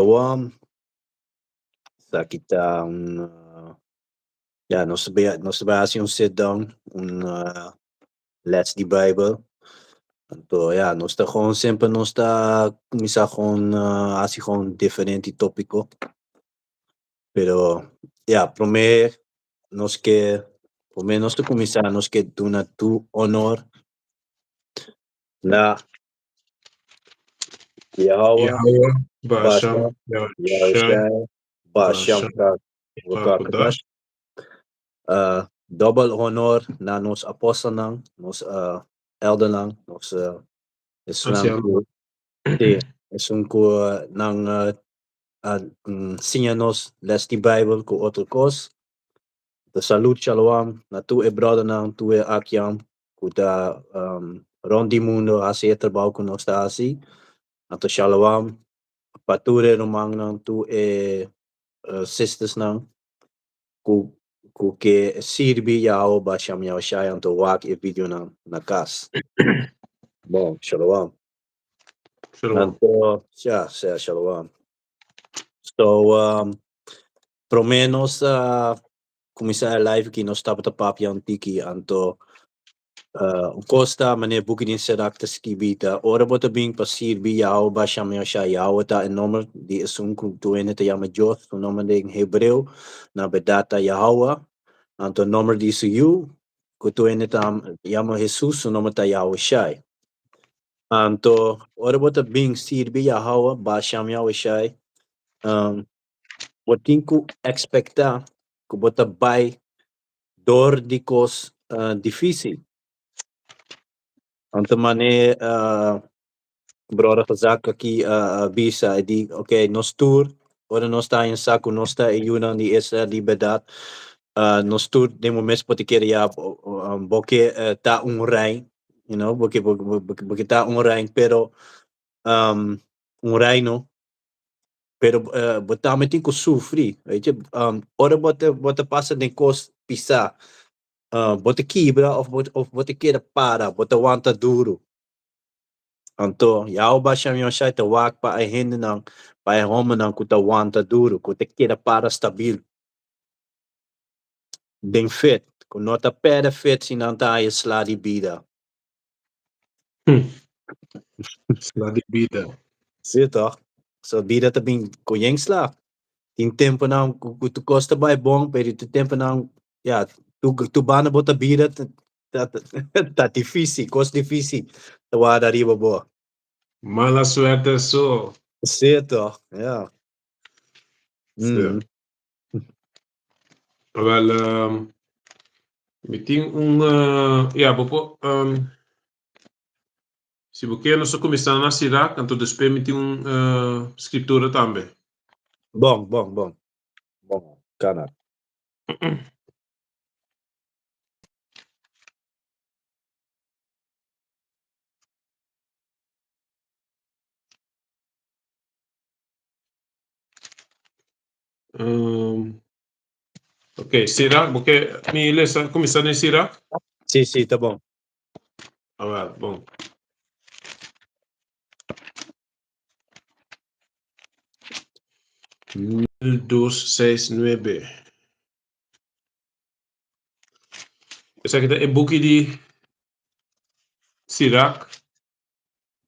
Shalom. Esaki ta un ya nos ta bay nos ta bay haci un sit down un les di Bijbel. Anto ya nos ta gewoon semper nos ta cuminsa gewoon haci gewoon diferente topico. Pero ya prome nos ke prome nos ta cuminsa nos ke duna tur honor na Yahweh, Yahweh, Basham, Yahweh, Yahshua, Basham, Hakodash. Double honor na nos apostelnan, nos eldernan, nos esunnan Anciano. ku sí, esun ku nan a siña nos les di Bijbel ku otro kos. Ta salud shalom na tur e brothernan, tur e akian ku ta rond di mundo hasi e trabou ku nos ta hasi. Anto shalom pa tur e rumannan, tur e sistersnan ku ku ke sirbi Yahweh Basham Yahushai anto wak e videonan na kas. Bon, shalom. Shalom. Anto, ya, sea shalom. So, prome nos a kuminsá e live aki nos tabata papia un tiki anto un kos ta manera buki di Sirach ta skibi ta ora bo ta bin pa sirbi Yahweh Basham Yahushai Yahweh ta e nomber di esun ku tur hende ta yama Dios su nomber den hebreo na berdat ta Yahweh anto nomber di su yu ku tur hende ta yama Hesus su nomber ta Yahushai anto ora bo ta bin sirbi Yahweh Basham Yahushai bo tin ku ekspektá ku bo ta bai dor di kos difísil. Anto manera bròder Gezak aki a bisa, e di, ok, nos tur, ora nos ta haña sa ku nos ta e yunan di Israel di bèrdat, nos tur den bo mes por ta kere ya bo ke ta un rei, you know, bo ke bo ke ta un rei, pero un reino. Pero bo tambe tin ku sufri, weet je. Ora bo ta bo ta pasa den kos pisá, bo ta kibra òf bo òf bo ta keda para, bo ta wanta duru. Anto Yahweh Bashem Yahushai ta wak pa e hendenan, pa e hòmbernan ku ta wanta duru, ku ta keda para stabil den fet, ku no ta pèrdè fet si nan ta haña sla di bida. Sla di bida. Sí toch? So bida ta bin ku yen sla. Tin temponan ku tur kos ta bai bon, pero tin temponan ya tur banda bo ta bira ta ta difícil, kos difícil ta warda riba bo. Mala suerte so. Sí toch, ja. Sí. Wel, mi tin un, ja, bo por, si bo kier nos ta kuminsá na Sirach, anto despues mi tin un skritura tambe. Bon, bon, bon. Bon, kana. Ok, Sirach, bo ke mi lesa kuminsá den Sirach? Sí, sí, ta bon. Awel, bon. Mil dos seis nuebe. Esaki ta e buki di Sirach,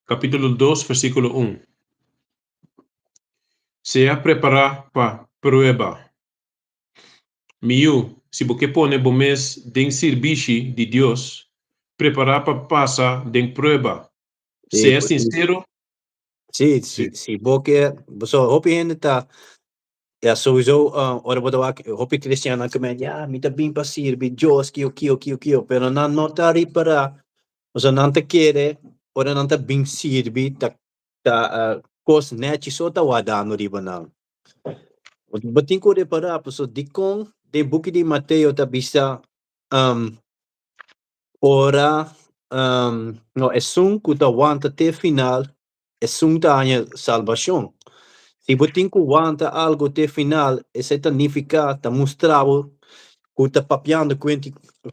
Capítulo dos, versículo un. Sea prepará pa prueba. Mi yu, si bo ke pone bo mes den sirbishi di Dios, prepará pa pasa den prueba. Sí, Sea sincero. Sí, si, si bo ke, so hopi hende ta, ya sowieso ora bo ta wak hopi cristiannan ke men, ya mi ta bin pa sirbi Dios kio kio kio kio, pero nan no ta ripará, pasobra nan ta kere ora nan ta bin sirbi ta ta kos nèchi so ta wardando riba nan. Bo tin ku ripará pasobra dikon den buki di Mateo ta bisa ora no esun ku ta wanta te final esun ta haña salbashon. Si bo tin ku wanta algu te final, esei ta nifiká, ta mustra bo ku ta papiando kuenti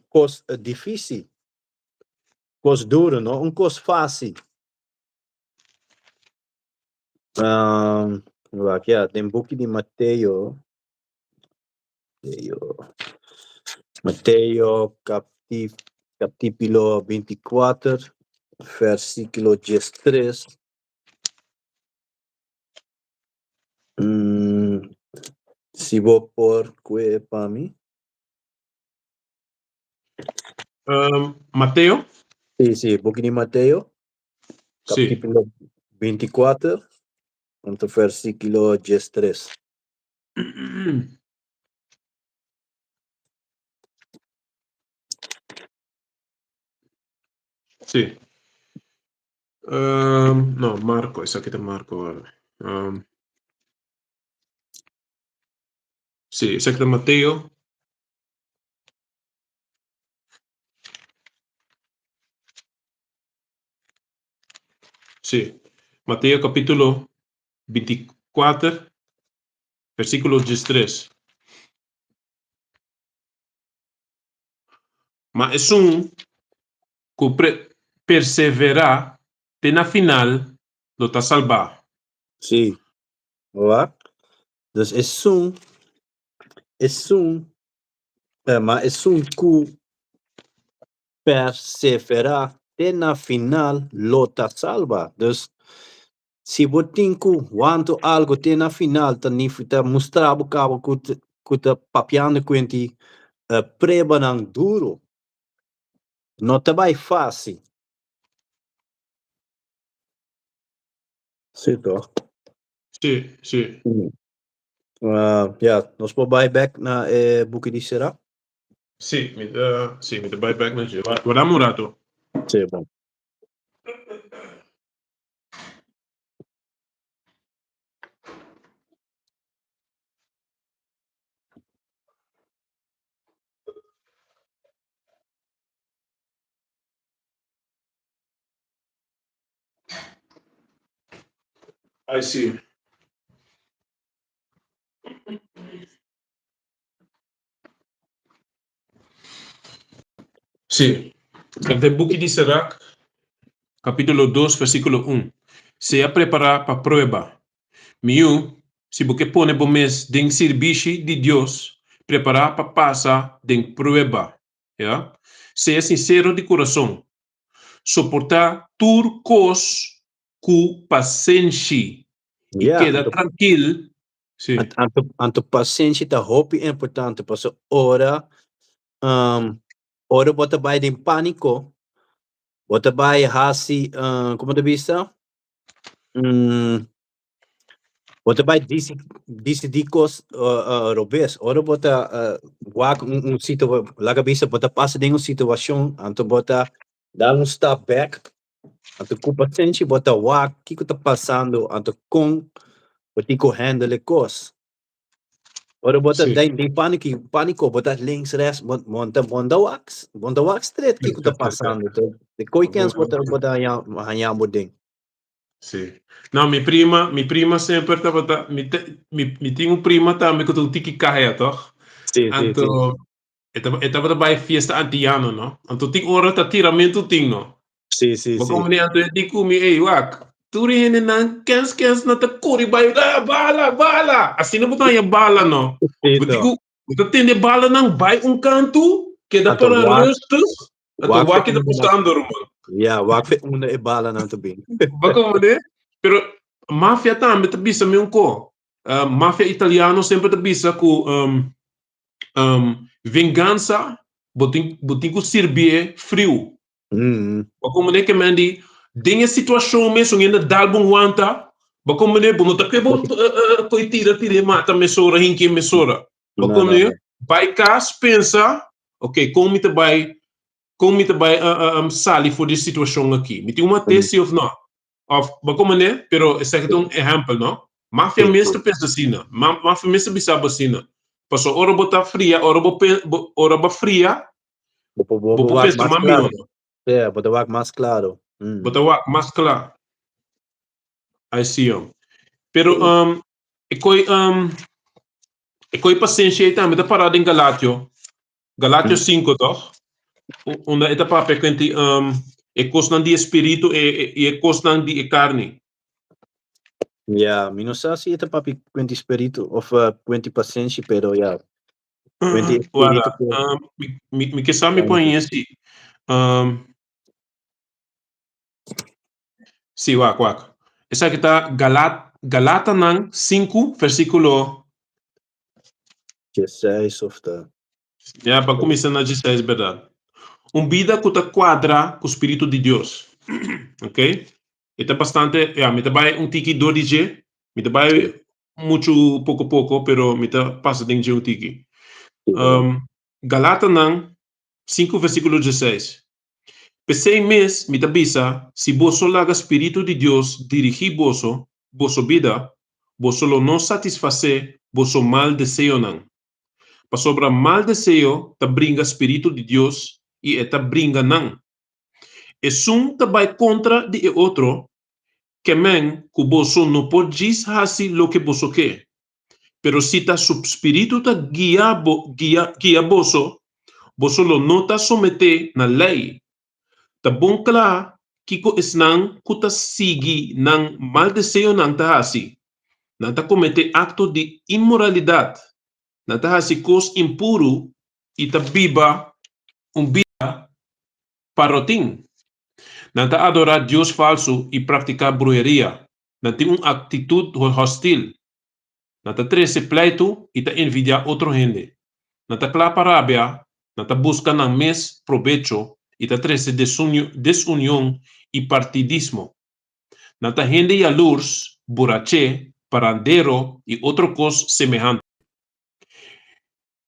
kos difísil, kos duru, no un kos fásil. Wak, ya, den buki di Mateo, Mateo, Mateo kapti, kapítulo 24, versíkulo 13. Si bo por kue pa mi. Mateo? Sí, sí, buki di Mateo, kapítulo 24, anto versíkulo 13. Sí. No, Marco, esaki ta Marco ahora. Sí, esaki ta Mateo. Sí, Mateo capítulo 24, versículo 13. Ma esun ku perseverá te na final lo ta salbá. Sí, wak. Dus esun, esun, ma esun ku perseverá te na final lo ta salba. Dus, si bo tin ku wantu algu te na final ta ta mustra bo kaba ku ku ta papiando kuenti pruebanan duru. No ta bai fásil. Sí, toch? Sí, sí. Ja, nos por bai bek na e buki di Sirach? Sí, mi ta, sí, mi ta bai bek na dje. Wardá un rato. Sí, bon. I see. Sí. Den buki di Sirach, kapítulo dos, versíkulo un, Sea prepará pa prueba. Mi yu, si bo ke pone bo mes den sirbishi di Dios, prepará pa pasa den prueba. Ya. Sea sinsero di kurason. Soportá tur kos ku pasenshi i keda trankil. Sí. Anto, anto pasenshi ta hopi importante, paso ora, ora bo ta bai den pániko, bo ta bai hasi, komo ta bisa? Bo ta bai disi, disidí kos robes. Ora bo ta wak un, un situa, laga bisa bo ta pasa den un situashon, anto bo ta dal un stap bèk, Anto ku pasenshi bo ta wak kiko ta pasando anto kon bo tin ku handle e kos. Ora bo ta den den paniki paniko bo ta links rechts bo bo ta bo ta wak bo ta wak stret kiko ta pasando de koi kens bo ta bo ta haña haña bo den. Sí. No, mi prima, mi prima semper tabata, mi, mi, mi tin un prima tambe ku ta un tiki kaya, tòg? Sí, sí, sí. Anto, E tabata, e tabata bai fiesta antiano, no? Anto tin ora ta tiramento tin, no? Sí, sí, Bo sí. como ni anto e di ku mi, ey, wak, tur e hendenan kens kens na ta kore bai, ah, bala, bala! Asina bo ta haña bala, no? Sí, Bo tin to. ku, bo ta tende balanan bai un kantu, keda Anto para wak, rustig, anto wak fe wak kita unda nan, pasando, ruman. ja, wak fe unda e balanan ta bin. Bo komprende? Pero mafia tambe ta bisa mi un ko. Mafia italiano semper ta bisa ku Vengansa bo tin bo tin ku sirbié friu. Bo komprendé ke men di den e situashon mes un hende dal bo un wanta, bo komprendé bo no ta ke bo koi tira tir'é mata mesora hinkié mesora. Bo komprendé? Bai kas pensa, ok kon mi ta bai kon mi ta bai sali for di e situashon aki? Mi tin un mat'é si òf no? Of, bo komprendé? Pero esaki ta un ehèmpel, no? Mafia mes ta pensa asina. Mafia mes ta bisa bo asina. Pasobra ora bo ta fria, ora bo ora bo fria, bo por pensa mas mihó. Yeah, bo ta wak mas klaro. Bo ta wak mas kla. I see him. Pero e koi e koi pasenshi ei tambe ta pará den Galatio. Galatio 5 tòg? Unda e ta papia kenti e kosnan di e spiritu i e kosnan di e karni. Ya, mi no sa si e ta papia kuenti spiritu of kuenti pasenshi, pero ya, kuenti Wara, spiritu ku mi ke sa mi por haña si. Si, wak, wak. Esaki ta Galat, Galatanan 5, versíkulo. 16 of ta. Ya, pa kuminsá na 16, bèrdat. Un bida ku ta kuadra ku spiritu di Dios. Ok? E ta bastante, ya, mi ta bai un tiki dor di dje, mi ta bai muchu poko poko, pero mi ta pasa den dje un tiki. Galatanan 5 versíkulo 16. P'esei mes mi ta bisa, si boso laga spiritu di Dios dirigí boso, boso bida, boso lo no satisfasé boso mal deseonan. Pasobra mal deseo ta bringa spiritu di Dios i e ta bringa nan. Esun ta bai kontra di e otro, ke men ku boso no por djis hasi loke boso ke. Pero si ta su spiritu ta guia bo guia guia boso, boso lo no ta someté na lei. Ta bon kla kiko esnan ku ta sigui nan mal deseonan ta hasi. Nan ta kometé akto di inmoralidat, nan ta hasi kos impuru i ta biba un bida parotin. Nan ta adorá dios falsu i praktiká bruheria. Nan tin un aktitut hostil. Nan ta trese pleitu i ta envidiá otro hende. Nan ta kla pa rabia, nan ta buska nan mes probecho i ta trese desunion i partidismo. Nan ta hende yalurs, buraché, parandero i otro kos semehante.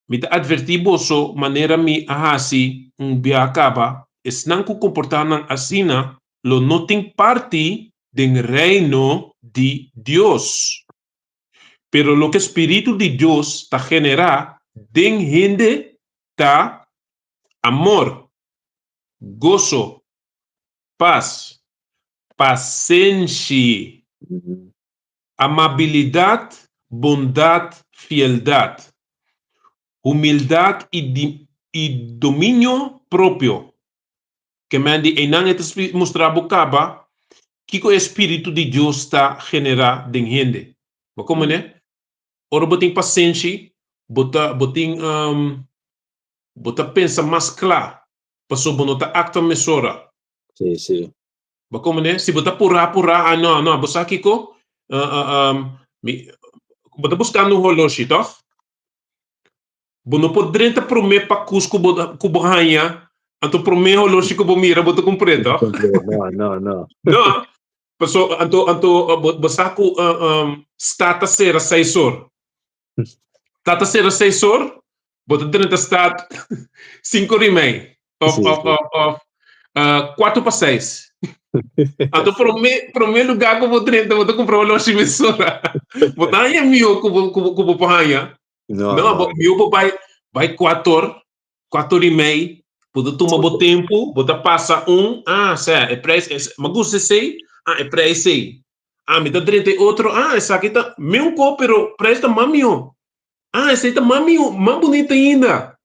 Mi ta advertí boso manera mi a hasi un bia kaba, esnan ku komportá nan asina lo no tin parti den Reino di Dios. Pero loke spiritu di Dios ta generá den hende ta amor, goso, pas, pasenshi, amabilidat, bondat, fieldat, humildat i i dominio propio. Ke men di einan e ta mustra bo kaba kiko e spiritu di Dios ta generá den hende. Bo komprendé? Ora bo tin pasenshi, bo ta bo tin bo ta pensa mas kla pasobra bo no ta aktua mesora. Sí, sí. Bo komprendé? Si bo ta purá purá, ah no, no, bo sa kiko? Mi, bo ta buskando un holoshi, tòg? Bo no por drenta promé pakus ku bo ku bo haña, anto promé holoshi ku bo mira bo ta kumpr'é, tòg? No, no, no. No, paso anto anto bo bo sa ku stat ta sera seis or. Stat ta sera seis or, bo ta drenta stat sinku or i mei òf Sí, òf sí. òf òf kuater pa seis. Anto promé promé lugá ku bo drenta bo ta kumpra holoshi mesora. Bo ta haña mihó ku bo ku bo ku bo por haña. No, No, no. bo mihó bo bai bai kuater, kuater i mei, bo ta tuma bo tempu, bo ta pasa un, ah, sè, e preis es, mi a gusta esei, ah, e preis ei. Ah, mi ta drenta e otro, ah, esaki ta meun ko, pero preis ta mas mihó. Ah, esei ta mas mihó, mas bunita ainda.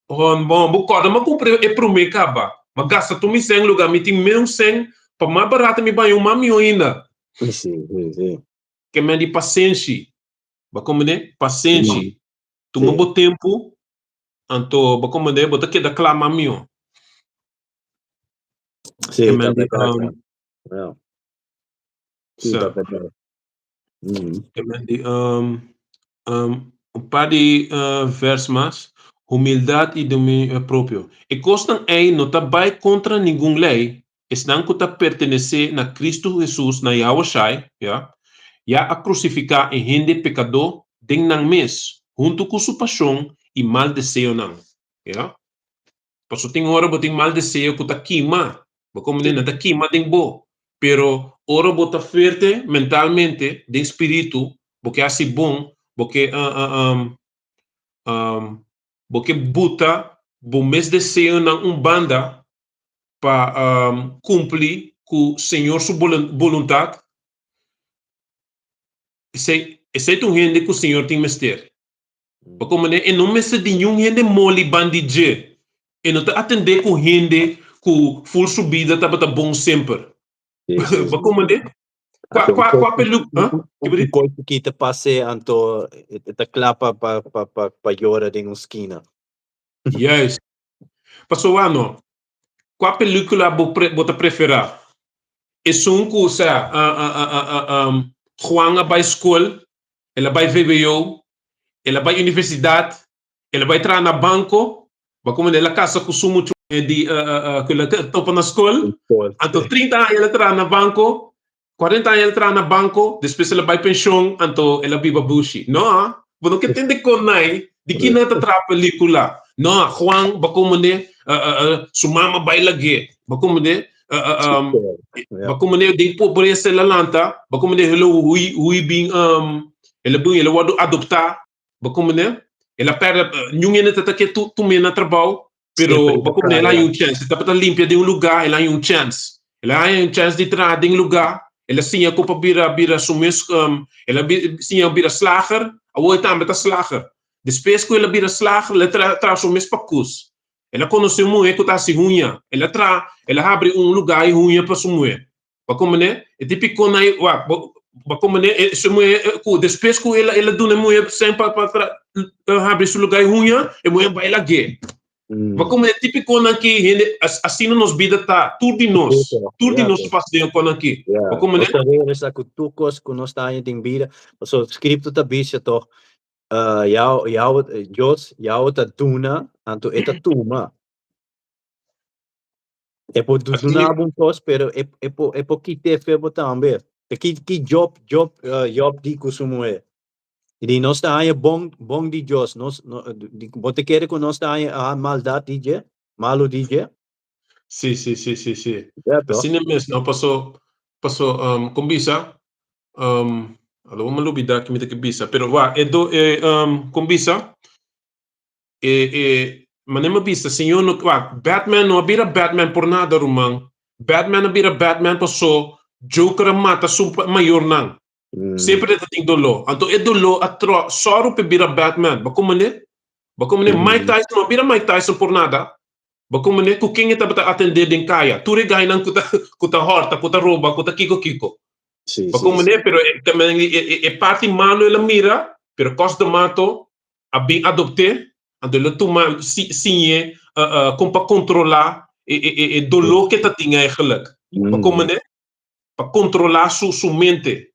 Oh, bon, bo kòrda mi a kumpra e promé kaba. Mi a gasta tur mi sèn lugá, mi tin meun sèn, pa mas barato mi baña un mas mihó ainda. Sí, sí, sí. Ke men di pasenshi. Bo a komprendé? Pasenshi. Tuma Sí. bo tempu, anto bo a komprendé, bo ta keda kla mas mihó. Sí, Ke ta men di, bèrdat. Ja. Sí, sa. ta bèrdat. Ke men di, un par di vers mas. Humildat i dominio propio. E kosnan ei no ta bai kontra ningun lei, Esnan ku ta pertenesé na Kristu Hesus, na Yahushai, ya, ya a krusifiká e hende pekadó den nan mes, huntu ku su pashon i mal deseonan. Ya. Pasobra tin ora bo tin mal deseo ku ta kima, bo komprendé? Nan ta kima den bo. Pero ora bo ta fuerte mentalmente, den spiritu, bo ke hasi bon, bo ke bo ke buta bo mes deseonan un banda pa cumpli cu Señor su boluntad, esey esey ta un hende cu Señor tin mester. Pa manera e no mester di niun hende moli ban di dje. E no ta atende cu hende cu ful su bida tabata bon semper. Pa manera? Qua qua qua película? Un kos kita pase anto ta kla pa pa pa pa pa yora den un skina. Juist. Pasobra no, kua película bo pre bo ta preferá? Esun ku osea Juan a bai skol, el a bai vwo, el a bai universidat, el a bai traha na banko, bo a komprende el a kasa ku su muchu di ku el a topa na skol, anto 30 aña el a traha na banko, 40 aña el a traha na banko, despues el a bai penshon, anto el a biba bushi. No, bo no ke tende kon nai di kina ta traha pelikula. No, Juan bo a komprende su mama bai lag'é, bo a komprende bo a komprende den pobresa el a lanta, bo a komprende el a hui hui bin el a bin el a wòrdu adoptá. Bo komprende? El a perde, niun hende ta ta ke tum'é na trabou, pero bo komprende, el a haña un chèns. E tabata limpia den un lugá, el a haña un chèns. El a haña un chèns di traha den lugá, el a siña kon pa bira bira su mes, el a siña bira slager, awor e tambe ta slager. Despues ku el a bira slager, el a traha su mes pakus. El a konosé un muhé ku ta hasi huña, el a traha, el a habri un lugá di huña pa su muhé. Bo komprende? E tipiko na e wak, bo bo komprende? E su muhé ku despues ku el a duna e muhé sèn pa pa tra habri su lugá e huña, e muhé bai lag'é. Bo komprende? Tipikonan ki hende asina nos bida ta, tur di nos, tur di nos ta pasa den e konan aki. Bo komprende? Nos ta realisá ku tur kos ku nos ta haña den bida, pasobra Skripto ta bisa tòg, Yahweh, Yahweh, Dios, Yahweh ta duna, anto e ta tuma. E por duna bo un kos, pero e e por e por kit'é fe bo tambe. Te ki ki Job Job Job di ku su muhé? I di nos ta haña bon bon di Dios, nos no di bo ta kere ku nos ta haña a maldat di dje, malu di dje? Sí, sí, sí, sí, sí. Ya toh. Asina mes no, paso paso kon bisa alo mi a lubida ki mi ta ke bisa, pero wak e do e kon bisa E e manera mi a bisa señor no wak Batman no a bira Batman por nada ruman Batman a bira Batman paso Joker a mata su mayornan semper e ta tin doló anto e doló a tro sòru p'e bira Batman bo komprende bo komprende Mike Tyson no a bira Mike Tyson por nada bo komprende ku ken e tabata atendé den kaya tur e gainan ku ta ku ta hòrta ku ta roba ku ta kiko kiko bo komprende pero e parti malo el a mira pero kos de mato a bin adopt'é, anto el a tuma siñ'é kon pa kontrolá e doló ke ta tin eigenlijk. Pa kon manera? Pa kontrolá su su mente.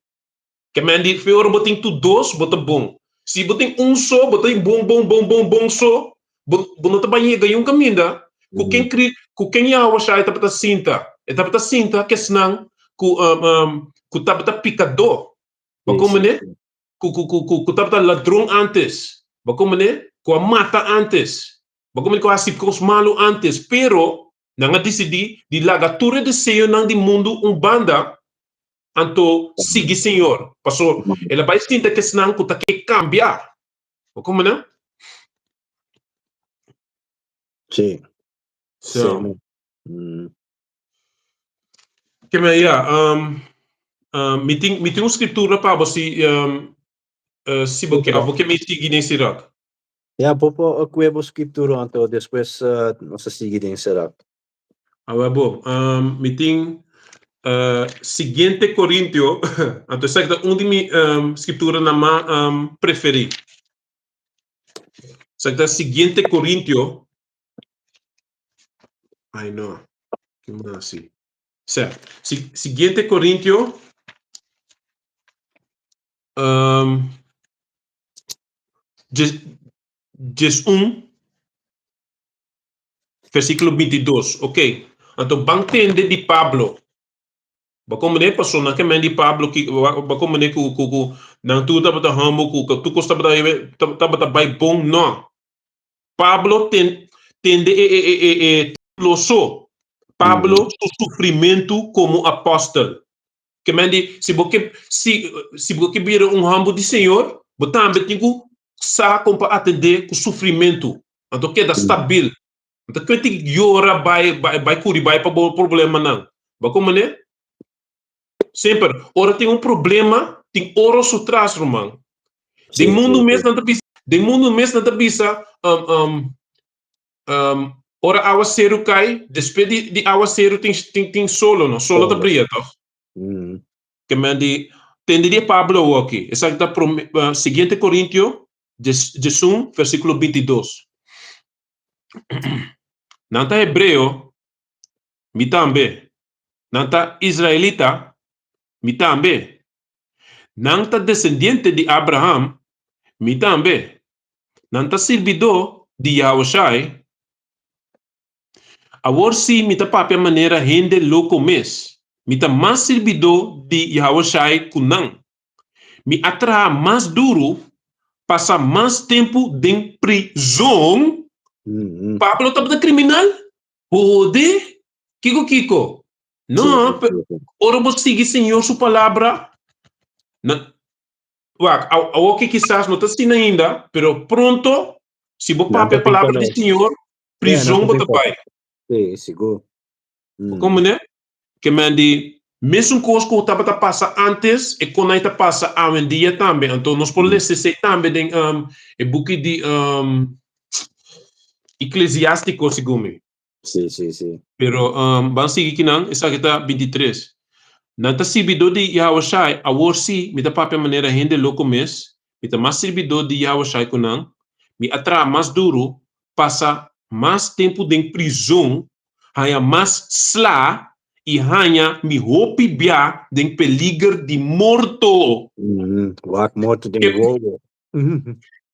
Ke men di fe ora bo tin tur dos bo ta bon. Si bo tin un so bo ta bon bon bon bon bon so, bo bo no ta bai yega niun kaminda. Ku ken kri ku ken Yahweh Shai tabata sinta? E tabata sinta kesnan ku ku tabata pikadó. Bo kon manera? Ku ku ku ku ku tabata ladron antes, bo komprende? Ku a mata antes, bo komprende? Ku a hasi kos malu antes, pero nan a disidí di laga tur e deseonan di mundu un banda, anto sigui Señor. Paso el a bai sinta kesnan ku ta ke kambia. Bo komprende? Sí. So. Ke men ya, mi tin mi tin un skritura pa bo si si bo ke of bo ke mi sigui den Sirach? Ya, bo por kue bo skritura anto despues nos ta sigui den Sirach. Awe bo, mi tin Siguiente Korintio, anto esaki ta un di mi skriturnan mas preferí. Esaki ta Siguiente Korintio. Ay no, ke mi hasi? Sè, si, siguiente Corintio, um, djes, 11, versículo 22. Ok, anto ban tende di Pablo. Bo komprendé? Pasobra nan ke men di Pablo ki, bo komprendé ku, ku, ku nan tur tabata humble, ku, ku tur kos tabata, tabata bai bon? No. Pablo ten, tende e, e, e, e, e lo so. Pablo su sufrimentu komo apòstel. Ke men di, si bo ke, si, si bo ke bira un hòmber di Señor, bo tambe tin ku sa kon pa atendé ku sufrimentu. Anto keda stabil. Anto ke tin yora bai, bai, bai kuri bai pa bo problemanan. Bo komprendé? Semper, ora tin un problema, tin oro su tras, ruman. Den mundu mes nan ta bisa, den mundu mes nan ta bisa, um, um, um, ora awaseru kai, despues di, di awaseru tin, tin, tin solo, no? Solo ta bria, toch? Ke men di, tende di Pablo awor aki. Esaki ta prome, siguiente Corintio, 11, versículo 22. Nan ta hebreo, mi tambe. Nan ta israelita, mi tambe. Nan ta desendiente di Abraham, mi tambe. Nan ta sirbidó di Yahushai. Awor sí mi ta papia manera hende loko mes. Mi ta mas sirbidó di Yahushai ku nan. Mi a traha mas duru, pasa mas tempu den prizon. Pablo tabata kriminal? Hode! Kiko kiko? No, ora bo sigui Señor su palabra, na, wak, awor ki kisas no ta asina ainda, pero pronto, si bo papia palabra di Señor, prizon bo ta bai. Sí, sigur. Como ne? Ke men di, mesun kos ku tabata pasa antes, e kon ai ta pasa awendia tambe. Anto nos por lesa esei tambe den e buki di Eklesiástiko, segun mi. Sí, sí, sí. Pero ban sigui kinan, esaki ta 23. Nan ta sirbidó di Yahushai, awor sí, mi ta papia manera hende loko mes, mi ta mas sirbidó di Yahushai ku nan, mi a traha mas duru, pasa mas tempu den prizon, haña mas sla i haña mi hopi bia den peliger di morto. Wak morto den wowo.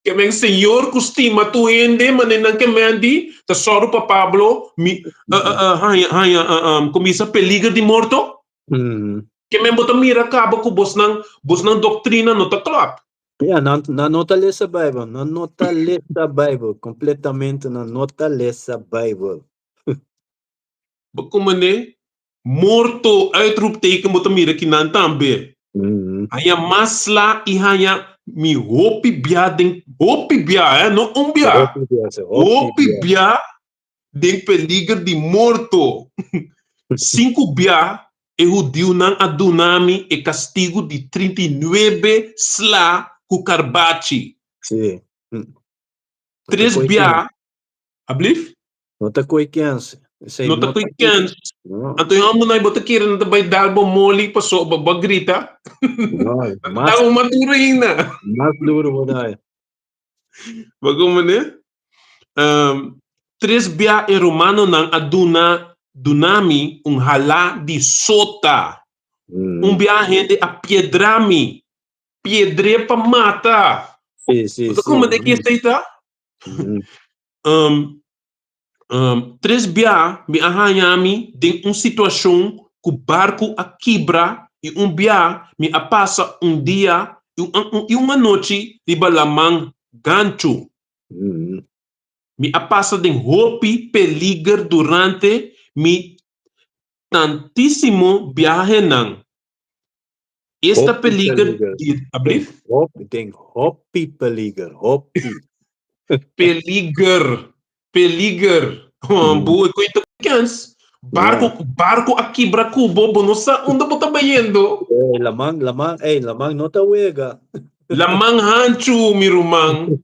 Ke men Señor ku stima tur hende, manera nan ke men di, ta sòru pa Pablo mi haña haña kuminsá peliger di morto. Ke men bo ta mira kaba ku bosnan bosnan doktrina no ta klòp. Ya, nan nan no ta lesa Bijbel, nan no ta lesa Bijbel, kompletamente nan no ta lesa Bijbel. Bo komende Morto, uitroepteken bo ta mira ki nan tambe. Haña mas sla i haña mi hopi bia den, hopi bia eh, no un bia, hopi bia den peliger di morto. Sinku bia e hudiunan a duna mi e kastigu di 39 sla ku karbachi. Sí. Tres bia, ablief? No ta koe kens. Esei no ta koe kens. No. Anto e hombernan bo ta kere nan ta bai dal bo moli paso bo bo grita. No, mas, dal mas duro ainda. Mas duro bo dai. Bo como ne? Tres bia e romanonan a duna duna mi un hala di sota. Un bia hende a piedra mi. Piedr'é pa mata. Sí, sí, Bo ta como de ki esei ta? Tres bia mi a haña mi den un situashon ku barku a kibra i un bia mi a pasa un dia i un anochi riba laman ganchu. Mi a pasa den hopi peliger durante mi tantísimo biahenan. Esta Hopi peliger peliger. di ablief? Hopi, den hopi peliger, hopi. Peliger, peliger. Mm. Boe koe ta kens. Barco, barco a kibra ku bo, bo no sa unda bo ta bayendo. Ey, laman, laman, ey, laman no ta wega. Laman hanchu, mi ruman.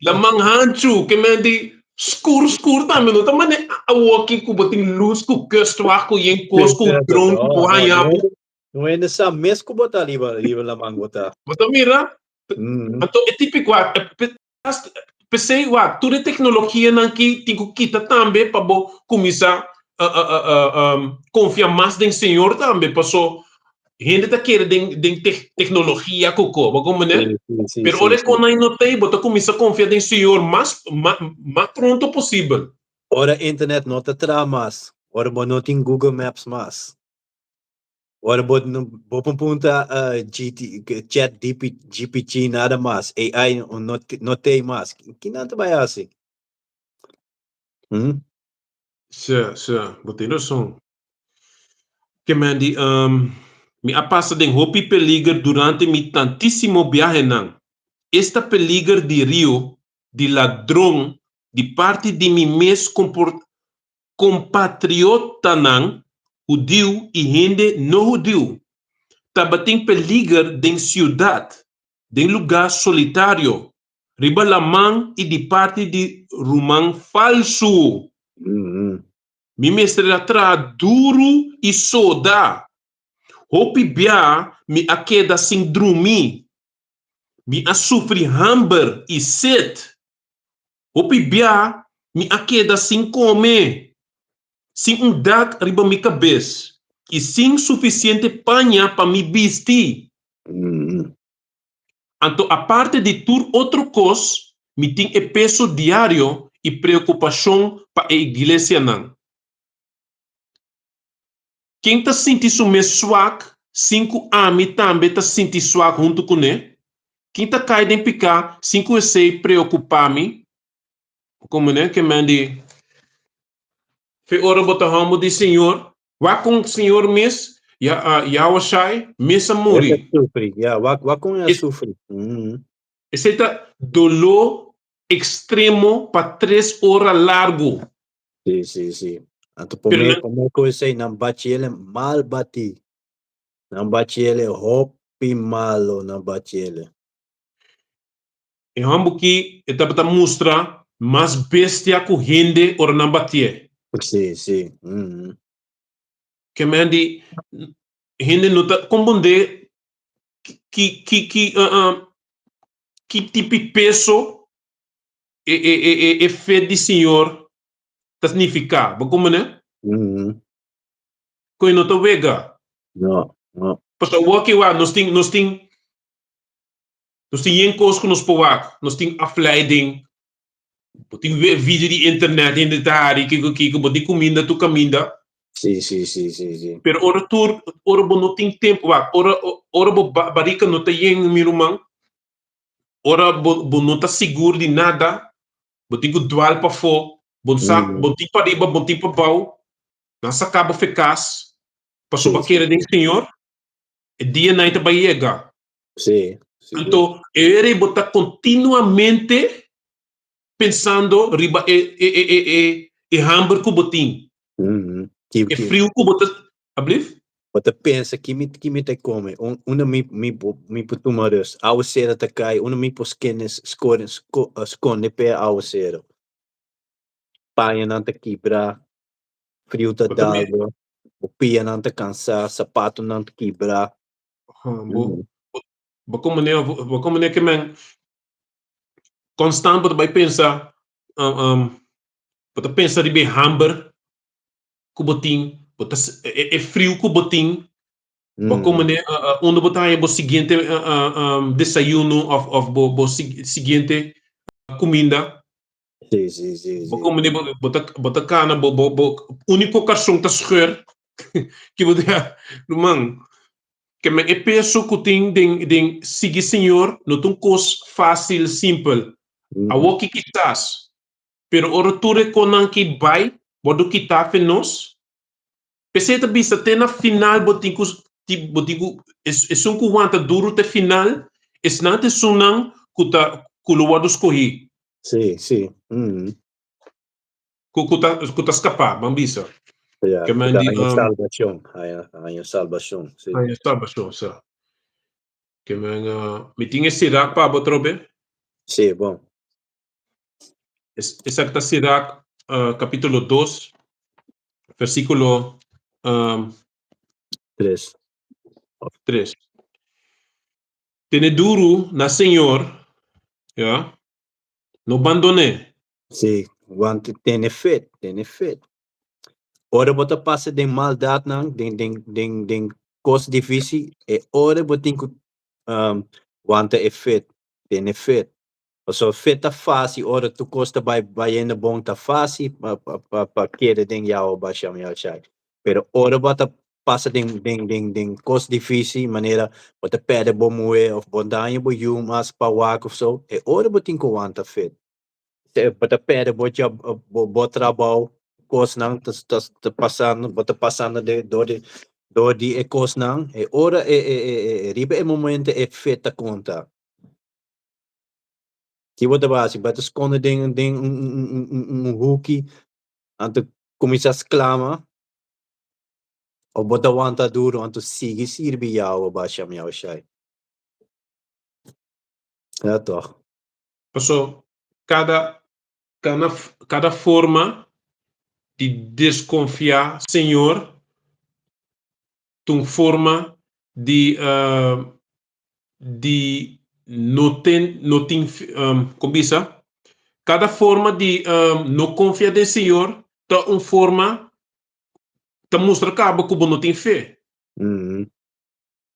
Laman hanchu, ke men di skur skur tambe, no ta mane awoki ku bo tin luz ku kustwacht ku yen kos ku drone ku bo haña bo. No hende sa mes ku bo ta riba riba laman bo ta. Bo ta mira? Mm. Anto e típiko wak, p'esei wak, tur e teknologianan ki tin ku kita tambe pa bo kuminsá konfia mas den Señor tambe, paso hende ta kere den den teknologia koko, bo komprendé? Sí, sí, sí, Pero sí, ora e sí. konan no t'ei, bo ta kuminsá konfia den Señor mas mas pronto posibel. Ora internet no ta traha mas, ora bo no tin Google Maps mas. Ora bo bo por punta GT, chat DP, GPT nada mas, AI no no t'ei mas. Kinan ta bai hasi? Hm? Sí, sí, bo tin rason. Ke men di, mi a pasa den hopi peliger durante mi tantísimo biahenan. Esta peliger di rio, di ladron, di parti di mi mes Kompatriotanan hudiu i hende no hudiu tabatin peliger den siudat, den lugá solitario, riba laman i di parti di ruman falsu. Mi mester a traha duru i soda. Hopi bia mi a keda sin drumi. Mi a sufri hamber i set. Hopi bia mi a keda sin kome, sin un dak riba mi kabes i sin sufisiente paña pa mi bisti. Anto aparte di tur otro kos, mi tin e peso diario i preokupashon pa e iglesianan. Ken ta sinti su mes swak sin ku ami tambe ta sinti swak huntu kuné? Ken ta kai den piká sin ku esei preokupá mi? Komo ne ke men di fe ora bo ta hòmber di Señor, wak kon Señor mes, ya, Yahushai, mes a muri. E ta sufri, ya, wak, wak kon e a sufri. Esei ta doló ekstremo pa tres ora largu. Si, si, si. Anto promé, promé ku esei nan bachi ele mal batí. Nan bachi ele hopi malo, nan bachi ele. E hòmber ki e tabata mustra mas bestia ku hende ora nan batié. Si, si. Ke men di hende no ta komprondé ki ki ki ki tipi peso e e e e e fe di Señor ta signifiká. Bo komprondé? Ku e no ta wega. No, no. Pasobra awor ki wak nos tin nos tin Nos tin yen kos ku nos por wak. Nos tin afleiding. Bo tin video di internet hende ta hari kiko kiko. Bo tin kuminda tur kaminda. Si, si, si, si, si. Pero ora tur, ora bo no tin tempu wak, ora, ora bo barika no ta yen, mi ruman, ora bo, bo no ta sigur di nada, bo tin ku dwal pafó, bo sa, bo tin pariba, bo tin pabou, nan saka bo fe kas, pasobra bo a kere den Señor, e dia nan ta bai yega. Sí, sigur. Anto e ora bo ta kontinuamente pensando riba e e e e e e hamber ku bo tin. Ki, E friu ku bo ta, ablief? Bo ta pensa ki mi ki mi ta kome, un unda mi mi mi por tuma rust, awasero ta kai, unda mi por skende skore skonde p'e awasero. Pañanan ta kibra, friu ta dal bo, bo pianan ta kansa, sapatonan ta kibra. Bo, bo komene, bo komene ke men konstant bo ta bai pensa, bo ta pensa riba e hamber ku bo tin, bo ta e friu ku bo tin, bo komene unda bo ta haña bo siguiente desayuno òf òf bo bo siguiente kuminda. Sí, sí, sí, Bo sí. komene bo bo ta bo ta kana bo bo bo úniko karson ta scheur ki bo ta ruman ke men e peso ku tin den den sigui Señor no ta un kos fásil simpel. Awor ki kisas pero ora tur e konan ki bai wòrdu kitá fe nos. P'esei ta bisa te na final bo tin ku bo tin ku esun ku wanta duru te final esnan ta esunnan ku ta ku lo wòrdu skohí. Sí, sí. Ku ku ta ku ta skapá, ban bisa. Ya, ku ta haña salbashon, haña haña salbashon, sí. Haña salbashon, sa. Ke men mi tin e Sirac pa bo atrobe? Sí, bon. Esaki ta Sirac capítulo 2, versículo 3. 3. Tene duru na Señor, ya, no bandoné. Sí, want tene fe, tene fe. Ora bo ta pasa den maldadnan, den, den, den, den kos difícil, e ora bo tin ku wanta e fe, tene fe. Pasobra fe ta fácil, ora tur kos ta bai bayendo bon ta fácil pa pa pa kere den Yahweh Bashem Yahushai. Pero ora bo ta pasa den den den den kos difícil manera bo ta pèrdè bo muhé òf bo daña bo yu mas pa wak òf so, e ora bo tin ku wanta fe. Bo ta pèrdè bo job bo bo trabou, kosnan ta ta ta pasando bo ta pasando den dor di dor di e kosnan, e ora e e e riba e momento e fe ta konta. Ki bo ta hasi? Bo ta skonde den den un un un un huki anto kuminsá sklama òf bo ta wanta duru anto sigui sirbi Yahweh Bashem Yahushai? Ja tòg. Paso kada kada kada forma di deskonfiá Señor ta un forma. di di no ten no tin kon bisa kada forma di no konfia den Señor ta un forma ta mustra kaba ku bo no tin fe.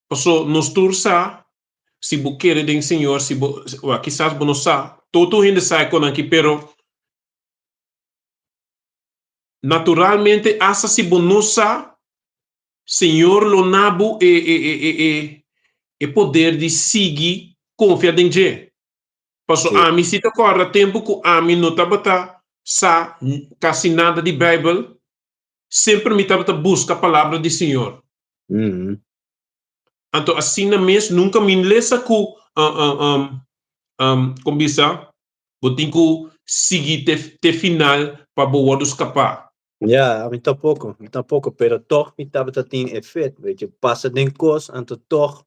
Paso nos tur sa si bo kere den Señor si bo kisas bo no sa tur tur hende sa e konan aki pero naturalmente asta si bo no sa Señor lo na bo e e e e e e poder di sigui konfia den dje. Paso ami si ta kòrda tempu ku ami no tabata sa kasi nada di Beibel, semper mi tabata buska palabra di Señor. Anto asina mes nunka mi lesa ku kon bisa, bo tin ku sigui te te final pa bo wòrdu skapá. Ja, ami tampoko, mi tampoko, pero tòg mi tabata tin e fe, weet je, pasa den kos, anto tòg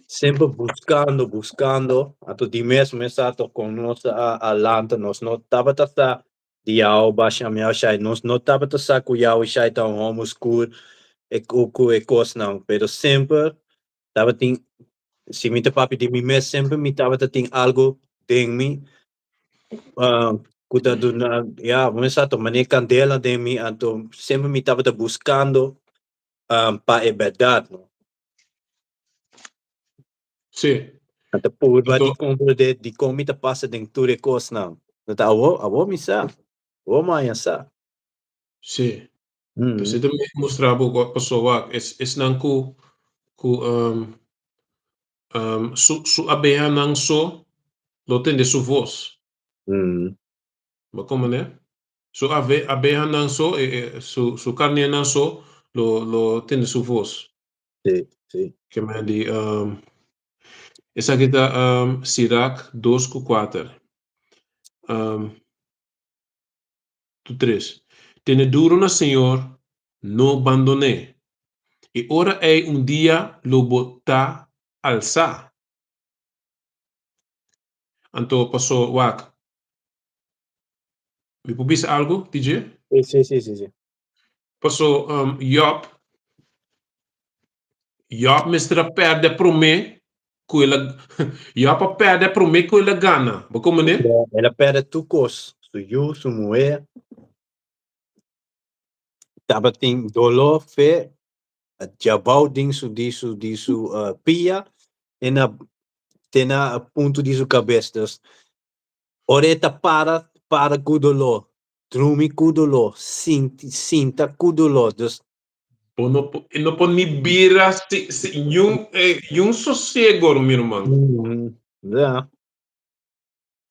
semper buskando, buskando, anto di mes mes sa tòg kon nos a a lanta, nos no tabata sa di Yahweh Bashem Yahushai, nos no tabata sa ku Yahushai ta un hòmber skur e ku ku e kosnan, pero semper tabatin, si mi ta papia di mi mes, semper mi tabata tin algu den mi ku ta duna ya bo mester sa mane kandela den mi anto semper mi tabata buskando pa e bèrdat no. Sí. Anto purba di komprende dikon mi ta pasa den tur e kosnan. No ta awo awo mi sa awo mi haña sa. Sí. Esei ta mustra bo pasobra wak esnan ku ku Su, su abehanan so lo tende su vos. Bo komprende? Su ave, abehanan so, e, e, su, su karnénan so lo, lo tende su vos. Sí, sí. Ke men di, esaki ta Sirach dos ku kuater. Tu tres. Tene duro na Señor, no bandon'é. E ora ei un dia lo bo ta alsá. Anto paso wak. Mi por bisa algu, DJ? Sí, sí, sí, sí, sí. Paso Job, Job mester a pèrdè promé ku el a Job a pèrdè promé ku el a gana. Bo komprendé? El a pèrdè tur kos, su yu, su muhé. Tabatin doló fe djabou den su di su di su pia te na te na punto di su kabes. Dus ora e ta para, para ku doló. Drumi ku doló, sinti, sinta ku doló. Dus. Bo no por, e no por ni bira si, si, niun, eh, niun sosiego, mi ruman. Ja.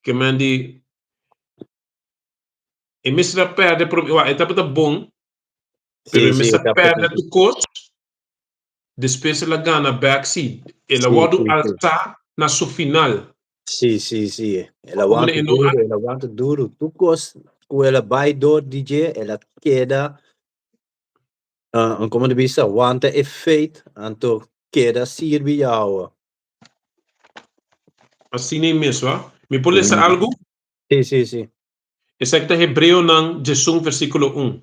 Ke men di, e mester a perde prome, wa, e tabata bon, pero e mester a perde tur kos, despues el a gana bek, si, el a wòrdu alsá na su final. Sí, sí, sí. El a wanta duru, el a wanta duru. Tur kos ku el a bai dor di dje, el a keda, komo ta bisa, wanta e feit, anto keda sirbi Yahweh. Asina ei mes, wa. Mi por lesa algu? Sí, sí, sí. Esaki ta Hebreonan diesun versíkulo un.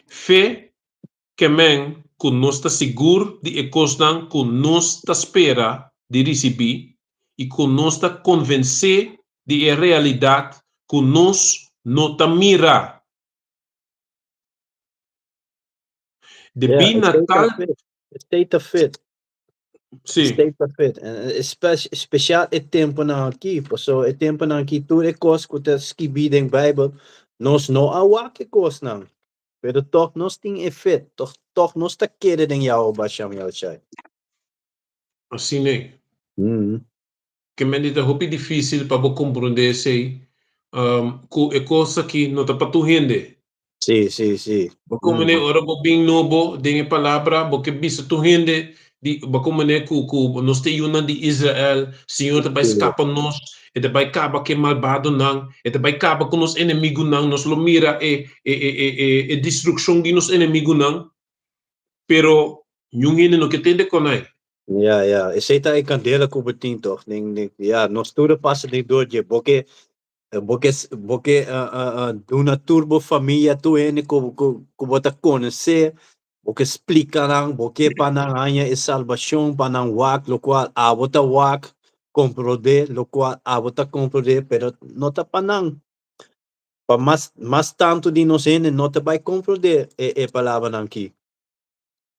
Fe Ke men ku nos ta sigur di e kosnan ku nos ta spera di risibí i ku nos ta konvensé di e realidat ku nos no ta mira. Debí na tal. Esei ta fit. Sí. Esei ta fit. Spesial e tempunan aki, pasobra e tempunan aki tur e kos ku ta skibí den Beibel, nos no a wak e kosnan. Pero tòg nos tin e fe, tòg tòg nos ta kere den Yahweh Bashem Yahushai. Asina e. Ke men di ta hopi difísil pa bo komprondé esei, ku e kos aki no ta pa tur hende. Sí, sí, sí. Bo komprendé ora bo bin nobo den e palabra, bo ke bisa tur hende di bo komprendé ku ku nos ta e yunan di Israel, Señor ta bai skapa nos, e ta bai kaba ku e malbadonan, e ta bai kaba ku nos enemigunan, nos lo mira e e e e e e destrukshon di nos enemigunan, pero niun hende no ke tende kon ai. Ya, ya, esei ta e kandela ku bo tin tòg, den den ya, nos tur a pasa den dor dje, bo ke bo ke bo ke duna tur bo famia, tur hende ku ku ku bo ta konosé. Bo ke splika nan, bo ke pa nan haña e salbashon, pa nan wak lokual abo ta wak, komprondé lokual abo ta komprondé, pero no ta pa nan. Pa mas mas tantu di nos hende no ta bai komprondé e e palabranan aki.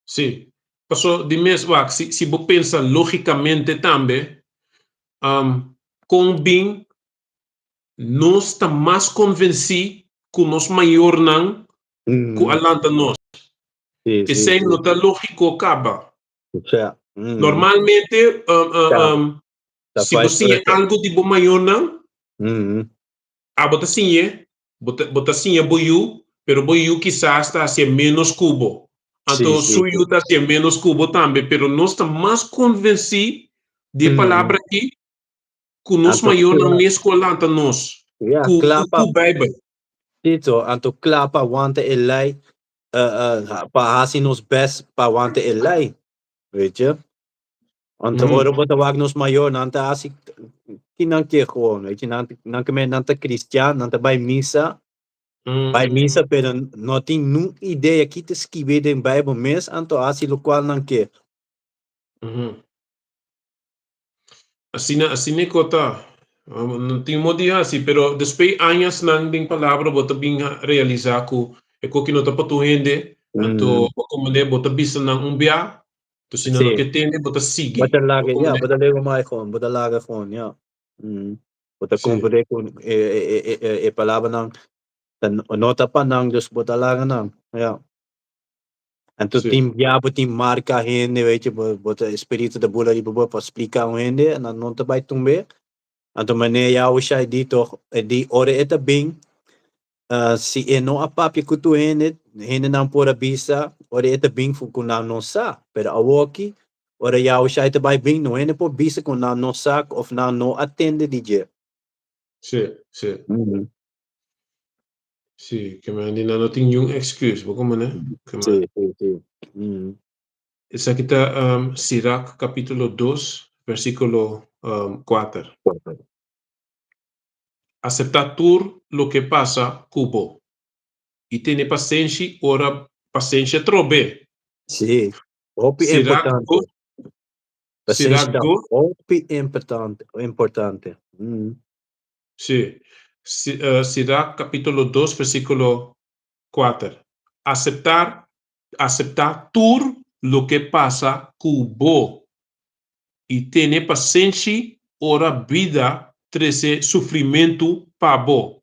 Sí. Paso di mes wak, si si bo pensa lógikamente tambe, kon bin nos ta mas konvensí ku nos mayornan ku a lanta nos. Esei no ta lógiko kaba. Normalmente, si bo siña algu di bo mayornan, abo ta siñ'é, bo ta siña bo yu, pero bo yu kisas ta hasié ménos ku bo. Anto su yu ta hasié ménos ku bo tambe, pero nos ta mas konvensí di e palabra akí ku nos mayornan mes ku a lanta nos ku ku Bijbel. Tito, anto kla pa wanta e lei, pa hasi nos best pa wanta e lei, weet je. Anto ora bo ta wak nos mayornan ta hasi ki nan ke gewoon, weet je, nan nan ke men nan ta kristian, nan ta bai misa, bai misa pero no tin nun idea ki ta skibi den Bijbel mes, anto hasi lokual nan ke. Asina, asina e ko ta. No tin modo di hasi, pero despues añasnan den palabra bo ta bin realisa ku e koki no ta pa tur hende, anto bo komende bo ta bisa nan un bia, anto si nan no ke tende bo ta sigui. Bo ta laga, ya, bo ta lego mai gewoon, bo ta laga gewoon, ya. Bo ta komprende ku e palabranan no ta pa nan, dus bo ta laga nan, ya. Anto tin bia bo tin marka hende, weet je, bo bo ta espiritu ta bula riba bo pa splika un hende, en dan no ta bai tumbe. Anto meneer Yahushua di toch, e di ora e ta bin, si e no a papia ku tur hende, hendenan por a bisa ora e ta bin ku nan no sa. Pero awoki, ora Yahushua ta bai bin, no hende por bisa ku nan no sa of nan no a tende di dje. Sí, sí. Sí, ke men di nan no tin niun excuse, bo komo ne? Ke men. Sí, sí, sí. Esaki ta Sirach capítulo 2, versículo 4. Aceptá tur loke pasa ku bo i tene pasenshi ora pasenshi atrobe. Sí, hopi Sirach importante. 2, Pasenshi Sirach ta 2. hopi importante, importante. Sí. Sirach capítulo 2 versículo 4. Aceptar, aceptá tur loke pasa ku bo i tene pasenshi ora bida trese sufrimentu pa bo.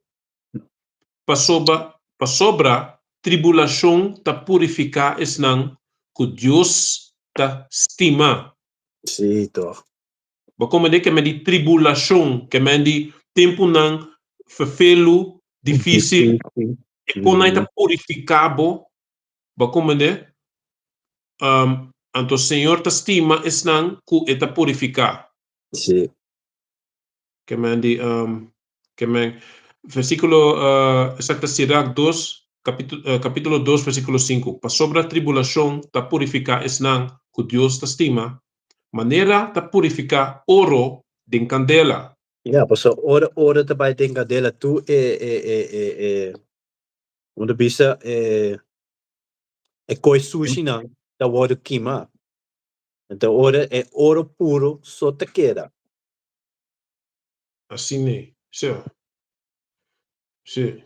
Pasobra, pasobra tribulashon ta purifiká esnan ku Dios ta stima. Sí, toch. Bo komprendé ke men di tribulashon, ke men di tempunan ferfelu, difísil, e kon nan ta purifiká bo. Bo komprendé? Anto Señor ta stima esnan ku e ta purifiká. Sí. Ke men di, ke men, versíkulo, esaki ta Sirach 2, kapítulo 2, versíkulo 5, Pasobra tribulashon ta purifiká esnan ku Dios ta stima, Manera ta purifiká oro den kandela. Ya, pasobra ora oro ta bai den kandela tur e e e e e un ta bisa e e koi sushinan ta wòrdu kimá. Enton ora e oro puro so ta keda. Asina e, sí. Sí.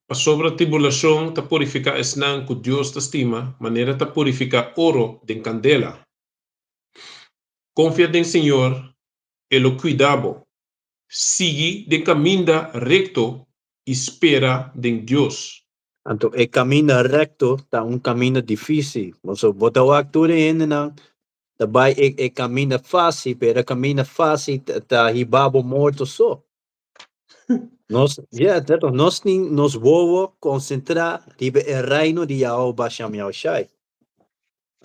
Pasobra tribulashon ta purifiká esnan ku Dios ta stima manera ta purifiká oro den kandela. Konfia den Señor, e lo kuida bo. Sigui den kaminda rekto i spera den Dios. Anto e kaminda rekto ta un kaminda difísil. Pasobra bo ta wak tur e hendenan ta bai e kaminda fásil, pero e kaminda fásil ta hiba bo morto so. Nos, ja, dat nos tin nos wowo konsentrá riba e reino di Yahweh Bashem Yahushai.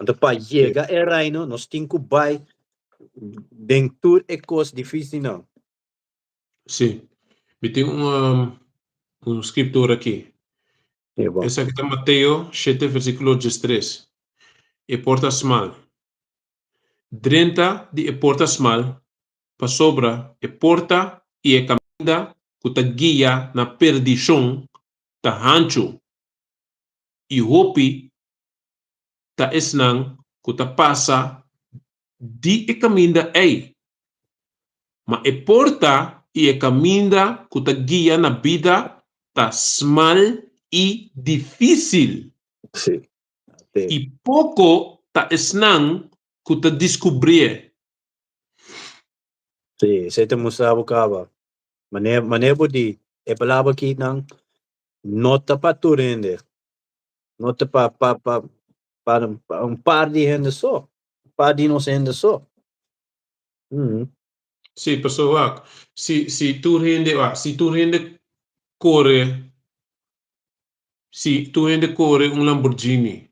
Anto pa yega e reino nos tin ku bai den tur e kos difísilnan. Sí. Mi tin un, um, un scriptura aki. Sí, bon. Esaki ta Mateo 7 versículo 13. E porta smal. Drenta di e porta smal, pasobra e porta i e kaminda ku ta guia na perdishon ta hanchu, i hopi ta esnan ku ta pasa di e kaminda ei. Ma e porta i e kaminda ku ta guia na bida ta smal i difísil. Sí. I poko ta esnan ku ta diskubrié. Sí, esei ta mustra bo kaba. Manera, manera bo di, e palabra aki nan no ta pa tur hende. No ta pa, pa, pa, pa, pa un par di hende so. Un par di nos hende so. Mm. Sí, pasobra wak, si, si tur hende, wak, si tur hende kore, si tur hende kore un Lamborghini,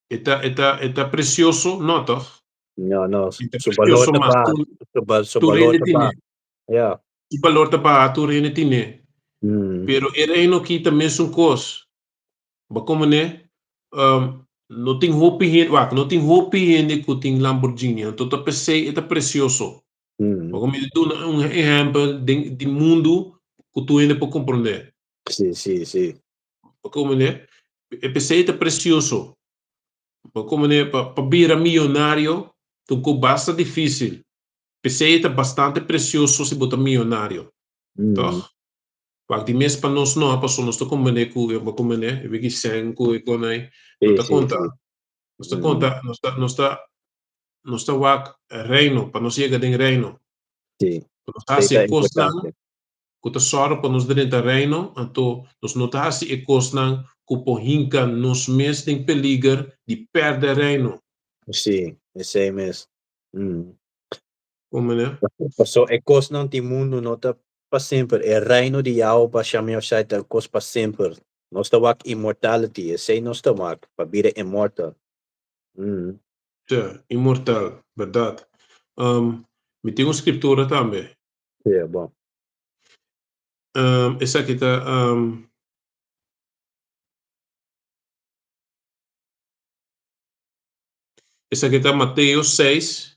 e ta, e ta, e ta precioso? No, toch? No, no, E ta su balor precioso ta mas baha, tur, su, ba, su tur balor hende ta tine. baha. Ja. Su balor ta baha, tur hende tine. Pero e reino aki ta mesun kos. Bo komo ne? Um, no tin hopi hende, wak, no tin hopi hende ku tin Lamborghini, anto ta p'esei e ta presioso. Bo komo mi duna un ehèmpel den di mundu ku tur hende por komprondé. Sí, sí, sí. Bo komo ne? E p'esei ta presioso. Bo komo ne? Pa, pa bira miyonario ta un kos basta difísil. P'esei ta bastante presioso si bo ta miyonario. Tòg? Wak di mes pa nos no, paso nos ta komprendé ku e bo komprendé, e wiki sèn ku e konai, no ta konta. Nos ta konta, nos ta, nos ta, nos ta wak reino, pa nos yega den reino. Pa nos hasi e kosnan ku ta sòru pa nos drenta reino, anto nos no ta hasi e kosnan ku por hinka nos mes den peliger di pèrdè reino. Sí, esei mes. Komprendé? Paso e kosnan di mundu no ta pa semper. E reino di Yahweh Bashem Yahushai ta un kos pa semper. Nos ta wak immortality, esei nos ta wak, pa bira immortal. Mm. Ja, inmortal, bèrdat. Um, mi tin un skriptura tambe. Ja, bon. Um, esaki ta um, esaki ta Mateo 6.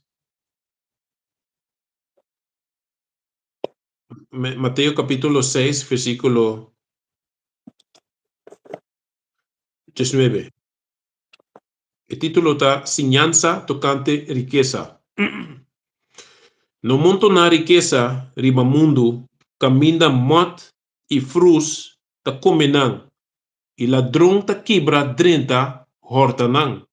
Mateo capítulo 6, versículo 19. E título ta Siñansa tocante rikesa. No montoná rikesa riba mundu kaminda mòt i frus ta kome nan i ladron ta kibra drenta hòrta nan.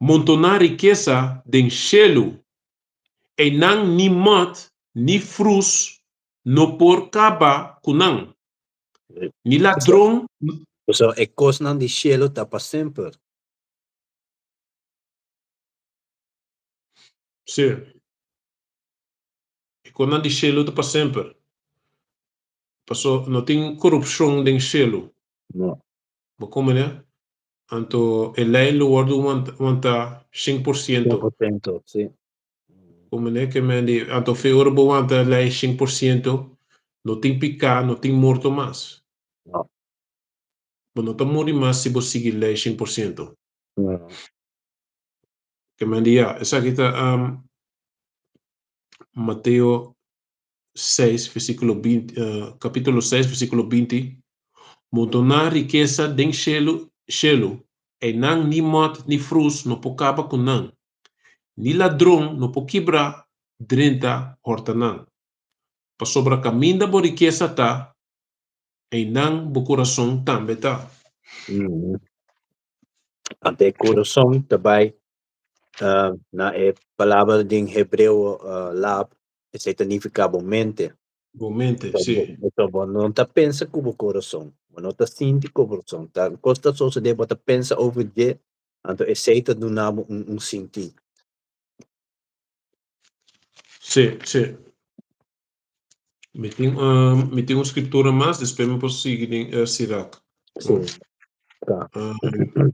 Montoná rikesa den shelu, einan ni mòt ni frus no por kaba ku nan, ni ladron. Pasobra e kosnan di shelu ta pa semper. Sí, e kosnan di shelu ta pa semper, pasobra no tin korupshon den shelu. No. Bo komprende? Anto e lei lo wòrdu wantá 100%. 100%, sí. Komo ne ke men di, anto fe ora bo wanta e lei 100%, no tin piká, no tin morto mas. No. Bo no ta muri mas si bo sigui lei 100%. No. Ke men di ya, esaki ta um, Mateo 6, versíkulo 20, uh, kapítulo 6, versíkulo 20, Montoná rikesa den shelu, shelu, einan ni mòt ni frus no por kaba ku nan, ni ladron no por kibra drenta hòrta nan. Pasobra kaminda bo rikesa ta, einan bo kurason tambe ta. Mm. Ante kurason ta bai uh, na e palabra den hebreo uh, lab, Esei ta nifiká bo mente. Bo mente, sí. So, bo no ta pensa ku bo kurason. Bo no ta sinti ku bo kurason. Ta kos ta sosodé, bo ta pensa over dje, anto esei ta duna bo un, un sintí. Sí, sí. Mi tin, um, mi tin un skriptura mas, despues mi por sigui den uh, Sirach. Sí. Ta. Um,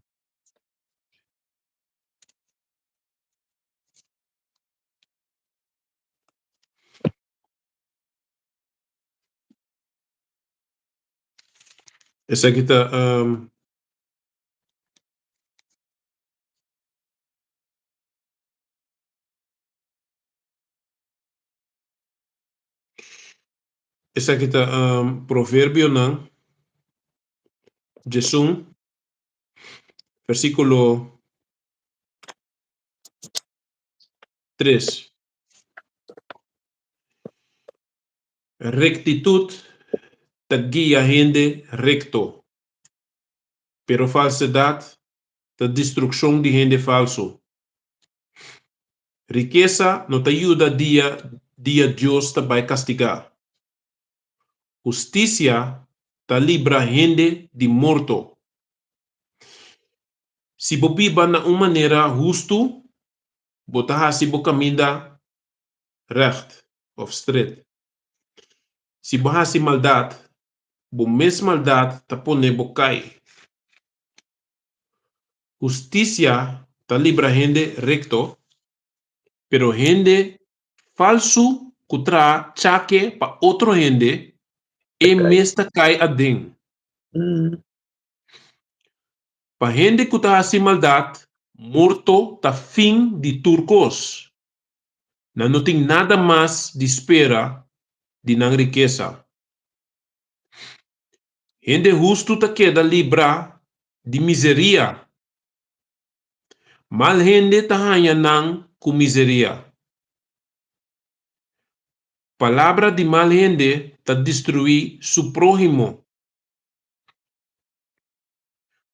Esaki ta um, esaki ta um, Proverbionan 11, versíkulo 3. Rektitut ta guia hende rekto, pero falsedat ta destrukshon di hende falsu. Rikesa no ta yuda dia dia Dios ta bai kastigá. Hustisia ta libra hende di morto. Si bo biba na un manera hustu, bo ta hasi bo kaminda règt òf stret. Si bo hasi maldat, bo mes maldat ta pone bo kai. Hustisia ta libra hende rekto, pero hende falsu ku traha chake pa otro hende, e mes ta kai aden. Pa hende ku ta hasi maldat, morto ta fin di tur kos. Nan no tin nada mas di spera di nan rikesa. Hende hustu ta keda librá di miseria. Mal hende ta haña nan ku miseria. Palabra di mal hende ta destruí su próhimo.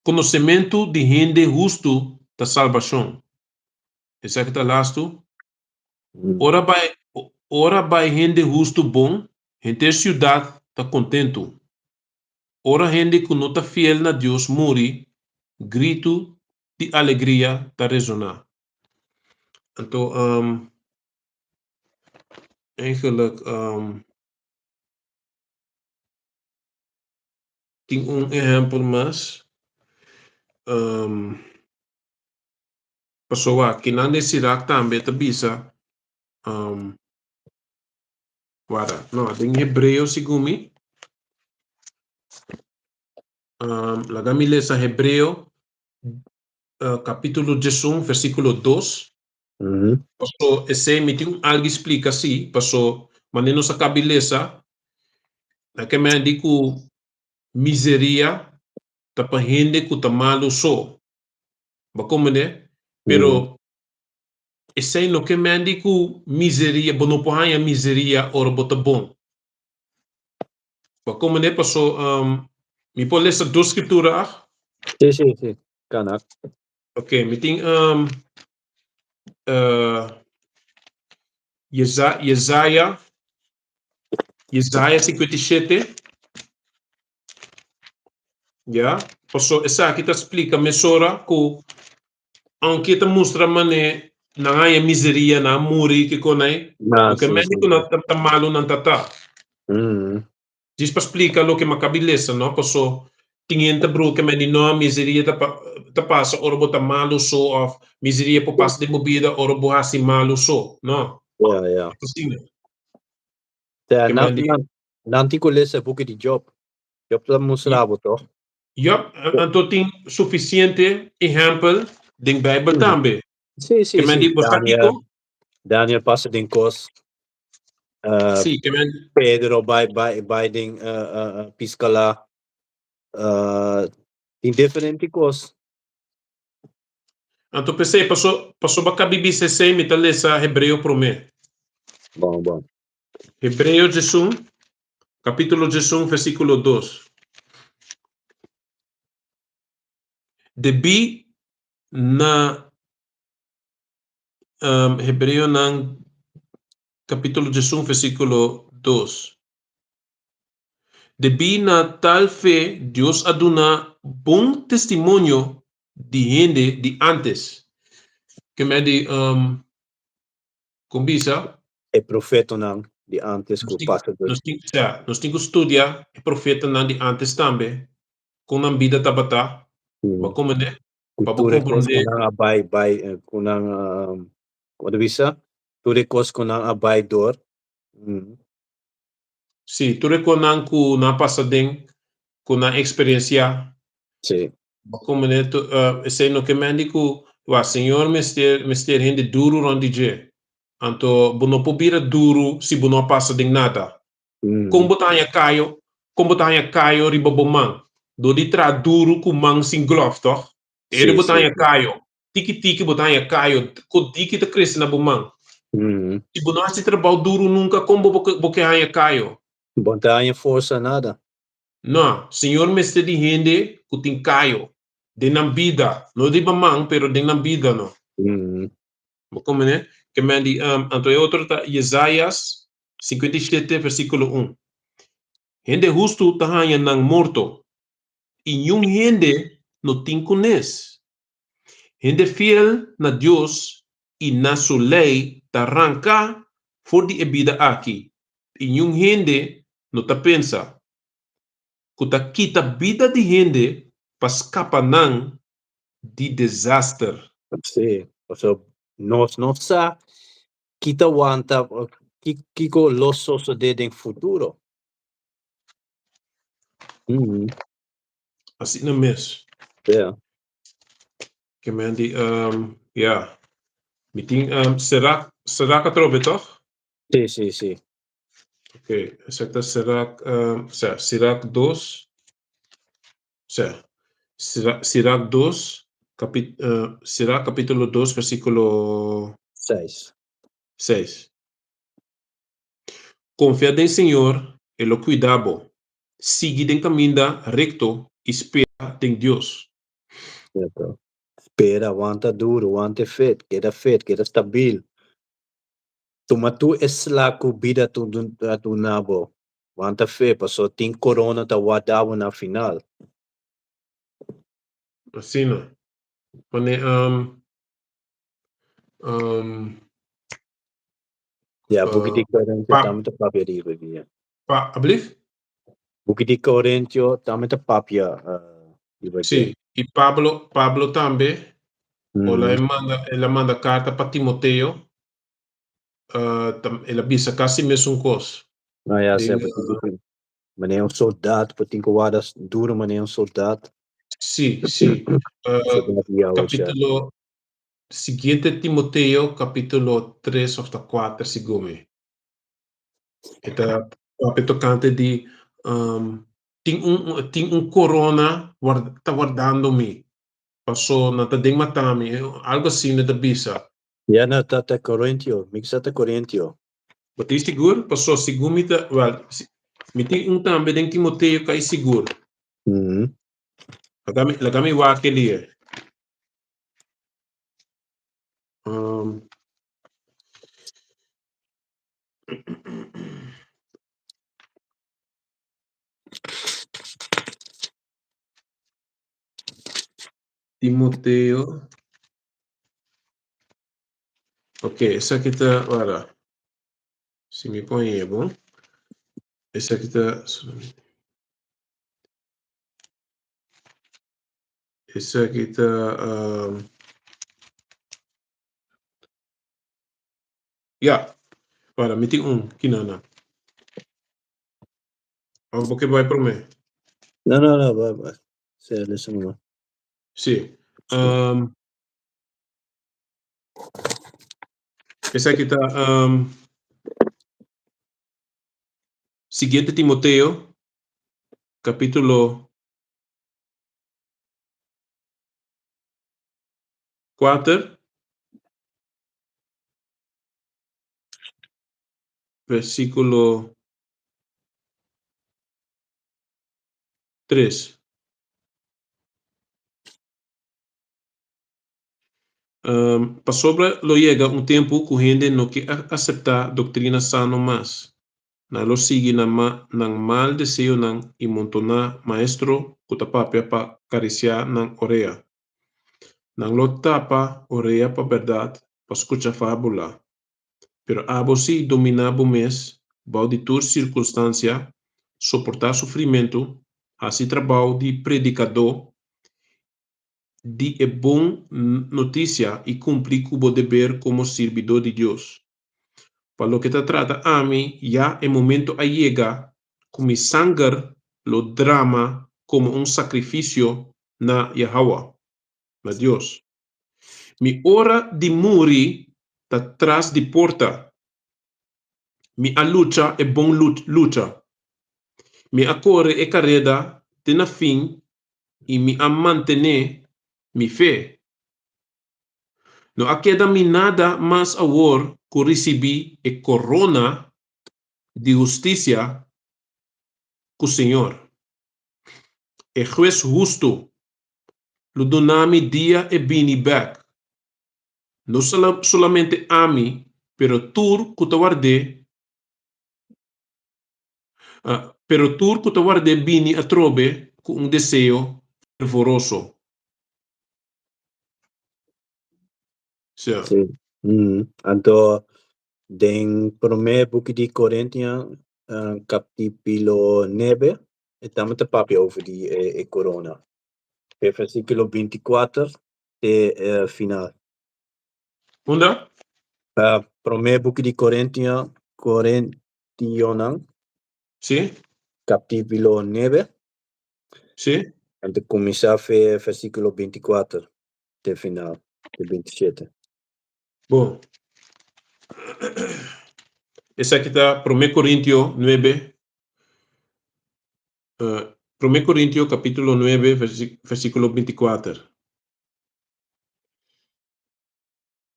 Konosementu di hende hustu ta salbashon. Esaki ta lastu. Ora bai ora bai hende hustu bon, henter siudat ta kontentu. Ora hende ku no ta fiel na Dios muri, gritu di alegria ta resoná. Anto, eigenlijk tin un ehèmpel mas. Pasobra kinan den Sirac tambe ta bisa, wara, no, den Hebreo segun mi, laga mi lesa Hebreo capítulo 11, versículo 2. Paso esei mi tin un algu splika si, paso manera nos a kabi lesa, na ke men di ku miseria ta pa hende ku ta malu so. Bo a komprendé? Pero esei no ke men di ku miseria, bo no por haña miseria ora bo ta bon. Bo a komprendé? Paso mi por lesa dos skritura ag? Sí, sí, sí. Kan ag. Ok, mi tin Yesaya, Yesaya 57. Ya, paso esaki ta splika mesora ku aunke ta mustra mane nan haña miseria, nan a muri, kiko nai, Ah, loke sí, mende sí. ku nan ta malu nan ta ta. Djis pa splika loke mi a kabi lesa, no? Paso tin hende ta bruha ke mende no, miseria ta ta pasa ora bo ta malu so òf miseria por pasa den bo bida ora bo hasi malu so, no. Ya, ya. Asina. Sea, Ke nan, mende. nan, nan tin ku lesa e buki di Job. Job ta mustra bo, toch? Job, anto tin sufisiente ehèmpel den Bijbel tambe. Sí, sí, Ke men sí. di, bo sa Daniel, kiko? Daniel pasa den kos. Sí, ke men. Pedro bai, bai, bai den piscala. Tin diferente kos. Anto p'esei, paso, pasobra kabi bisa esei, mi ta lesa Hebreo promé. Bon, bon. Hebreo 11, capítulo 11, versículo 2. Debí na um, Hebreonan capítulo 11, versículo 2. Debí na tal fe, Dios a duna bon testimonio di hende di antes. Ke men di um, Kon bisa? E profetanan di antes ku pasa door. Nos tin, sea, nos tin ku studia e profetanan di antes tambe, kon nan bida tabata, pa komprendé, Ku pa bo tur e kos ku komprendé. nan a bai bai, ku nan, kon ta bisa? Tur e kos ku nan a bai door. Sí, tur e kosnan ku nan a pasa den, ku nan a eksperensiá. Sí. Bo komprendé? Esei no ke men di ku, wak, Señor mester mester hende duru rònt di dje. Anto bo no por bira duru si bo no a pasa den nada. Kon bo ta haña kayo? Kon bo ta haña kayo riba bo man? Dor di traha duru ku man sin glòf, tòg? Ere bo ta haña kayo. Tiki tiki bo ta haña kayo. Ko diki ta krese na bo man. Si bo no hasi trabou duru nunka, kon bo bo ke haña kayo? Bo no ta haña forsa nada. No, Señor mester di hende ku tin kayo den nan bida. No riba man, pero den nan bida, no. Bo komprende? Ke men di, anto e otro ta Yesaias 57 versíkulo 1. Hende hustu ta haña nan morto, i niun hende no tin kunes. Hende fiel na Dios i na su lei ta ranka for di e bida aki, i niun hende no ta pensa ku ta kita bida di hende pa skapa nan di desaster. Sí, pasobra nos no sa ki ta wanta, kiko lo sosodé den futuro. Asina mes. Ja. Ke men di, um, ja. Mi tin um, Serac, Serac atrobe, toch? Sí, sí, sí. Ok, esaki ta Serac, um, sea, Sirac 2, sea, Sirac, Sirac 2, capi, uh, Sirac capítulo 2, versículo 6. 6. Konfia den Señor, e lo kuida bo. Sigui den kaminda rekto i spera den Dios. Cierto. Spera, wanta duro, wanta e fet, keda fet, keda stabil. Tuma tur e sla ku bida ta duna bo. Wanta fe, pasobra tin korona ta warda bo na final. Asina. Pone um, um, Ja, buki di Corintio tambe ta papia riba dia. Pa, ablief? Buki di Corintio tambe ta papia riba dia. Sí, i Pablo, Pablo tambe, ora e manda, el a manda karta pa Timoteo, el a bisa kasi mesun kos. No, ja, semper tin manera un soldat, bo tin ku warda duro manera un soldat. Sí, sí. Kapitulo, Siguiente Timoteo capítulo 3 of ta 4 segun mi. E ta papia tocante di um, tin un tin un corona ward, ta wardando mi. Paso nan ta den mata mi, algo asina ta bisa. Ja, no, ta ta Corintio, mi sa ta Corintio. Bo tin sigur? Paso segun mi ta, wel, mi tin un tambe den Timoteo kai sigur. Laga mi, laga mi wak elie. Um, Timoteo. Ok, esaki ta, wara. Si mi pon bon. Esaki ta, Esaki ta um, Ya, para mi tin un kinana. Of bo ke bai promé? No, no, no, bai, bai. Sí, listen no. Sí. Um, esaki ta um, Siguiente Timoteo, capítulo 4, versículo 3. Um, pasobra lo yega un tempu ku hende no ke aseptá doktrina sano mas. Nan lo sigui nan ma nan mal deseonan i montoná maestro ku ta papia pa karisiá nan orea. Nan lo tapa orea pa bèrdat pa skucha fábula. Pero abo sí dominá bo mes bou di tur sirkunstansia, soportá sufrimentu, hasi trabou di predikadó di e bon notisia i kumpli ku bo deber komo sirbidó di Dios. Pa loke ta trata ami, ya e momento a yega ku mi sanger lo drama komo un sakrifisio na Yahawah, na Dios. Mi ora di muri ta tras di porta. Mi a lucha e bon lucha. Mi a kore e kareda te na fin. I mi a mantené mi fe. No a keda mi nada mas awor ku risibí e korona di hustisia ku Señor, e Hues hustu, lo duna mi dia e bini bèk. No solamente ami, pero tur ku ta ward'é. Pero tur ku ta ward'é bini atrobe ku un deseo fervoroso. Sea. Sí. Anto den promé buki di Korintian, kapítulo nebe, e tambe ta papia over di e korona. E versíkulo 24 te final. Unda? Promé buki di Korintian, Korintionan. Sí. Kapítulo nebe. Sí. Anto kuminsá fe versíkulo 24 te final, te 27. Bon. Esaki ta Promé Korintio nuebe, Promé Korintio kapítulo nuebe versíkulo 24.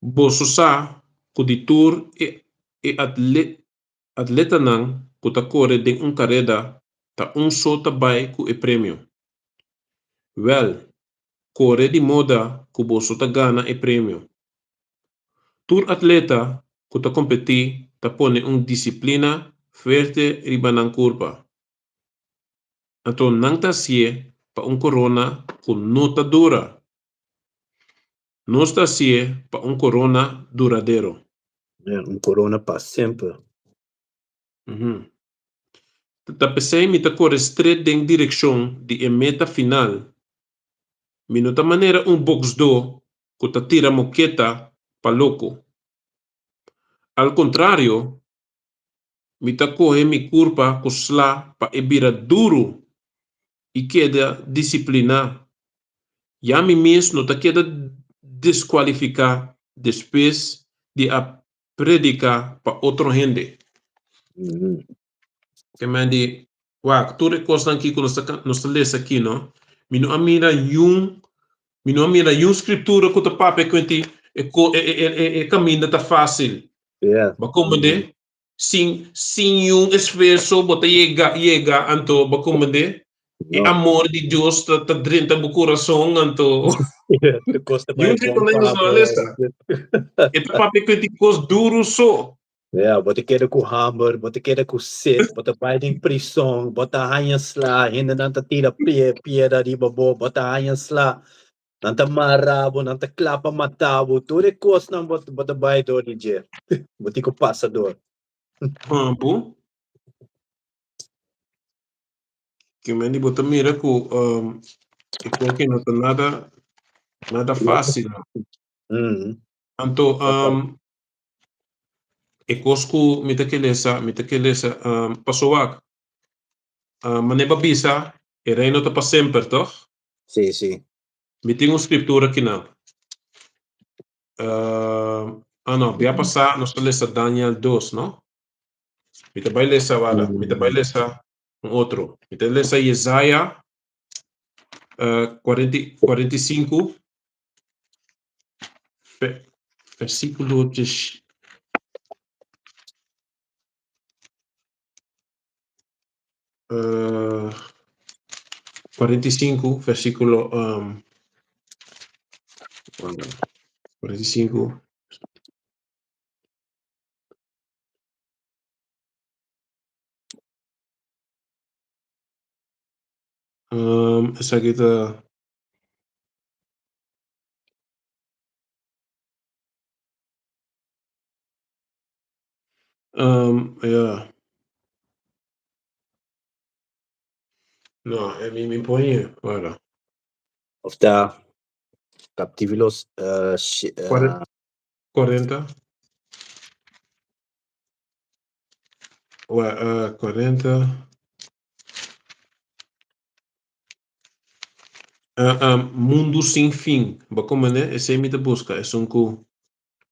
Boso sa ku di tur e e atletanan ku ta kore den un kareda ta un so ta bai ku e premio. Wèl, kore di moda ku boso ta gana e premio. Tur atleta ku ta kompetí ta pone un disiplina fuerte riba nan kurpa. Anto nan ta hasié pa un korona ku no ta dura. Nos ta hasié pa un korona duradero. Ja, un korona pa semper. Ta p'esei mi ta kore stret den direkshon di e meta final. Mi no ta manera un boksdó ku ta tira moketa pa loko. Al kontrario, mi ta kohe mi kurpa ku sla pa e bira duru i keda disipliná. Ya mi mes no ta keda deskualifiká despues di a prediká pa otro hende. Ke men di, Wak, tur e kosnan aki ku nos ta nos ta lesa aki, no? Mi no a mira niun, mi no a mira niun skritura ku ta papia kuenti e ko e e e e kaminda ta fásil. Yeah. Bo a komprendé? Sin sin niun esfuerso bo ta yega yega anto bo a komprendé? E No. amor di Dios ta ta drenta bo kurason anto Yeah, tur kos ta bai niun bon skritura pa nos no a bo. lesa. E ta papia kuenti kos duru so. Ja, bo ta keda ku hamber, bo ta keda ku set, bo ta bai den prison, bo ta haña sla, hendenan ta tira pie, piedra riba bo, bo ta haña sla, nan ta mara bo, nan ta kla pa mata bo, tur e kosnan bo, bo ta bai dor di dje, bo tin ku pasa dor. Ah, bo? Ke men di bo ta mira ku um, e koki no ta nada, nada fácil. No? Anto, um, E kos ku mi ta ke lesa, mi ta ke lesa, paso wak, manera bo a bisa, e reino ta pa semper, tòg? Sí, sí. Mi tin un skriptura akinan. Ah no, bia pasá nos ta lesa Daniel dos, no? Mi ta bai lesa, wala, mi ta bai lesa un otro. Mi ta lesa Yesaya 45. Versíkulo 45, versíkulo 45. Esaki ta. Ja. No, e mi mi pone, wara. Of ta captívulos 40. Wa, 40. Mundu sin fin. Bo komprendé? Esei mi ta buska, esun ku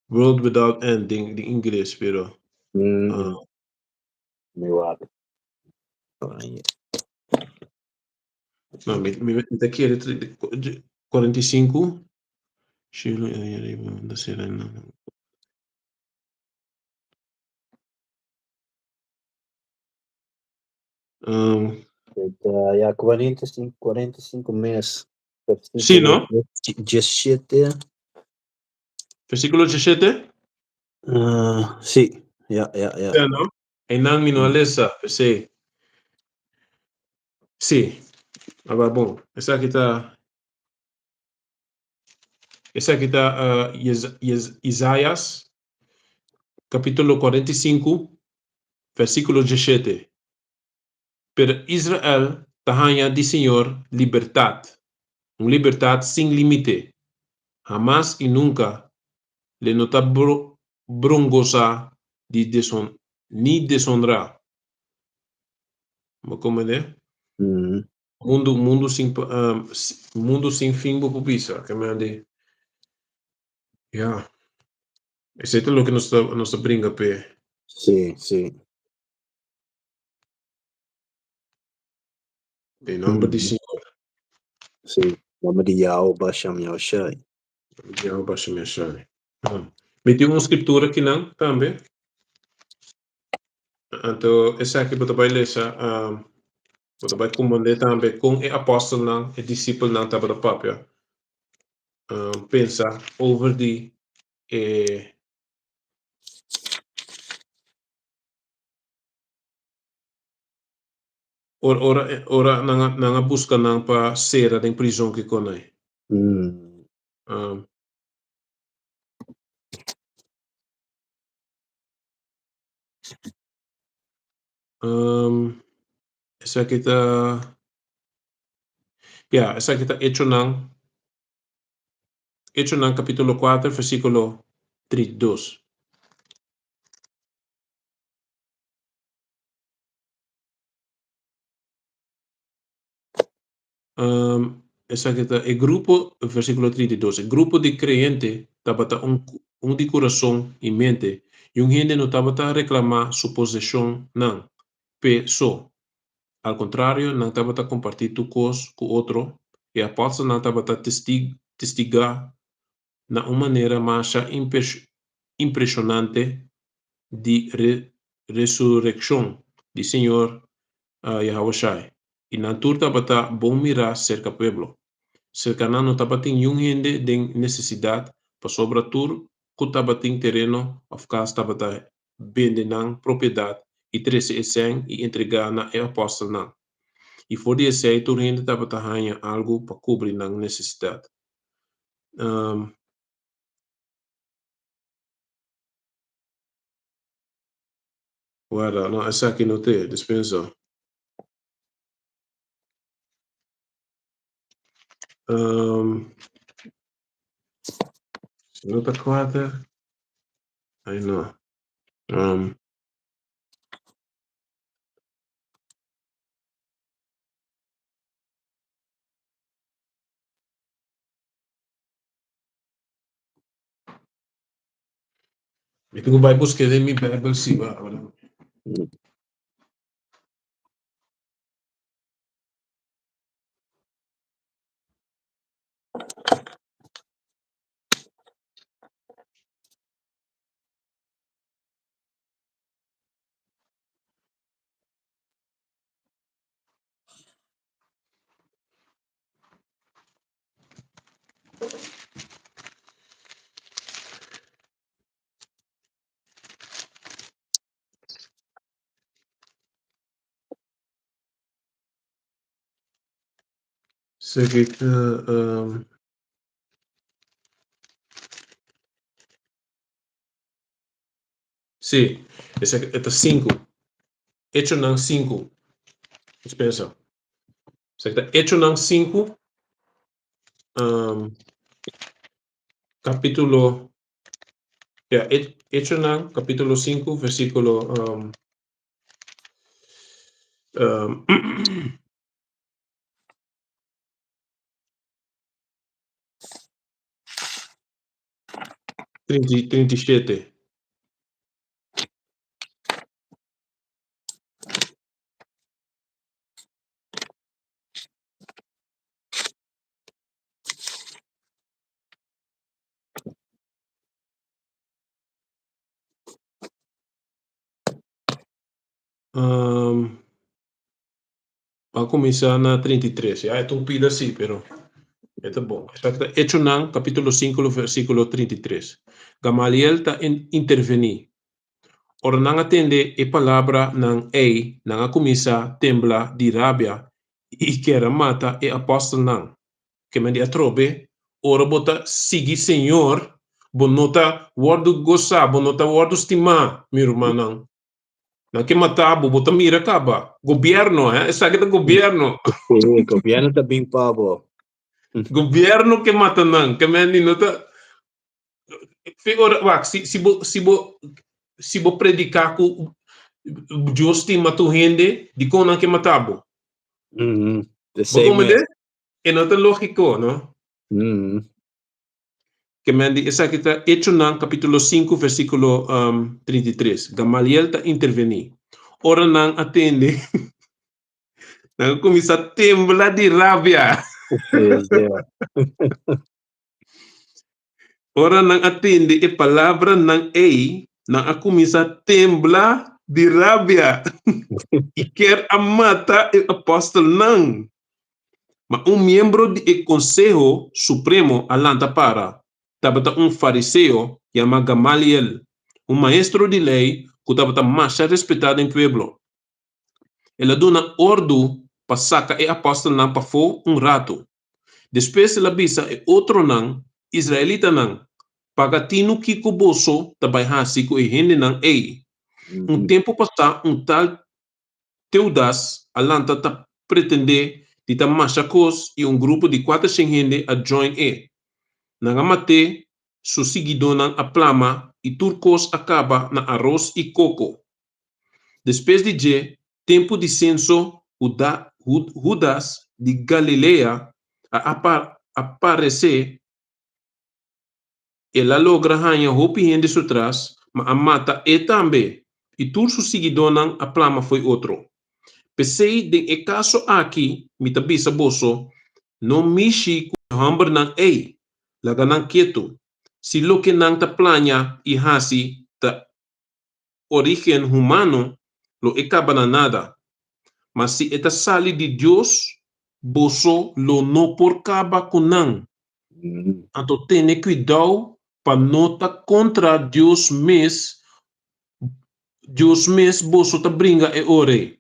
World Without End den den ingles, pero Mi wak. No, mi ta kere 45. Ja, 45, 45 mes. Sí, no? 17. Versíkulo 17? Sí, ja, ja, ja. Ja, no? Einan mi no a lesa, p'esei. Sí, aba bon. Esaki ta esaki ta Isaias kapítulo 45, versíkulo 17. Pero Israel ta haña di Señor libertat, un libertat sin límite. Hamas i nunka le no ta brongosá di ni deshonrá. Bo komprendé? Mundu, mundu sin, mundu sin fin bo por bisa. Ke men di, ya. Esei ta loke nos ta bringa p'e. Sí, sí. Den nòmber di Señor. Sí, nòmber di Yahweh Basham Yahushai. Yahweh Basham Yahushai. Mi tin un skritura akinan tambe. Anto esaki bo ta bai lesa, bo ta bai komprendé tambe kon e apòstelnan, e disipelnan tabata papia, pensa over di e ora ora ora nan a nan a buska nan pa sera den prizon kiko nan. Esaki ta, ya, esaki ta Echonan, Echonan kapítulo 4 versíkulo 32. Esaki ta e grupo, versíkulo 32, e grupo di kreyente tabata un di kurason i mente, i un hende no tabata reklamá su poseshonnan p'e so. Al kontrario, nan tabata kompartí tur kos ku otro. E apòstelnan tabata testigá na un manera masha impreshonante di resurekshon di Señor Yahawashi, i nan tur tabata bon mirá serka pueblo. Serka nan no tabatin niun hende den nesesidat, pasobra tur ku tabatin tereno òf kas tabata bende nan propiedat i trese e sèn i entregá na e apòstelnan. I for di esei tur hende tabata haña algu pa kubri nan nesesidat. Warda, no, esaki no t'e, dispensa. Si no ta kuater, ai no. Mi tin ku bai busk'é den mi Bijbel si ba. Zeg ik, sí, esaki e ta sinku. Echonan sinku. Dispensa. Esaki ta Echonan sinku, kapítulo, ya, Echonan kapítulo sinku, versíkulo 37. Ban kuminsá na 33. Ya, e ta un pida sí, pero e ta bon. Esaki ta Echonan kapítulo 5 versíkulo 33. Gamaliel ta intervení. Ora nan a tende e palabranan ei, nan a kuminsá tembla di rabia i kier a mata e apòstelnan. Ke men di atrobe, ora bo ta sigui Señor, bo no ta wòrdu gosá, bo no ta wòrdu stimá, mi rumannan. Nan ke mata bo, bo ta mira kaba. Gobièrnu, hè? Esaki ta gobièrnu. Sí, gobièrnu ta bin pa bo. Gobièrnu ke mata nan. Ke men di no ta... Fe ora, wak, si, si bo, si bo, si bo prediká ku Dios stima tur hende, dikon nan ke mata bo? Mm -hmm. Bo komprendé? E no ta lógiko, no? Mm -hmm. Ke men di esaki ta Echonan kapítulo 5 versíkulo um, 33. Gamaliel ta intervení. Ora nan a tende, nan a kuminsá tembla di rabia. Ora nan a tende e palabranan ei, nan a kuminsá tembla di rabia i kier a mata e apòstelnan. Ma un miembro di e Konseho Supremo a lanta para. Tabata un fariseo yamá Gamaliel, un maestro di Lei ku tabata masha respetá den pueblo. El a duna òrdu pa saka e apòstelnan pafó un ratu. Despues el a bisa e otronan, Israelitanan, paga tinu kiko boso ta bai hasi ku e hendenan ei. Un tempu pasá un tal Teudas a lanta ta pretendé di ta masha kos i un grupo di kuatershen hende a join e. Nan a mat'é, su siguidónan a plama i tur kos a kaba na aros i koko. Despues di dje, tempu di senso, Hudas di Galilea a aparesé. El a logra haña hopi hende su tras, ma a mata e tambe, i tur su siguidónan a plama fo'i otro. P'esei den e kaso aki mi ta bisa boso, no mishi ku e hòmbernan ei, laga nan ketu. Si loke nan ta plaña i hasi ta orígen humano, lo e kaba na nada. Ma si e ta sali di Dios, boso lo no por kaba ku nan. Anto tene kuidou pa no ta kontra Dios mes, Dios mes boso ta bringa e ora ei.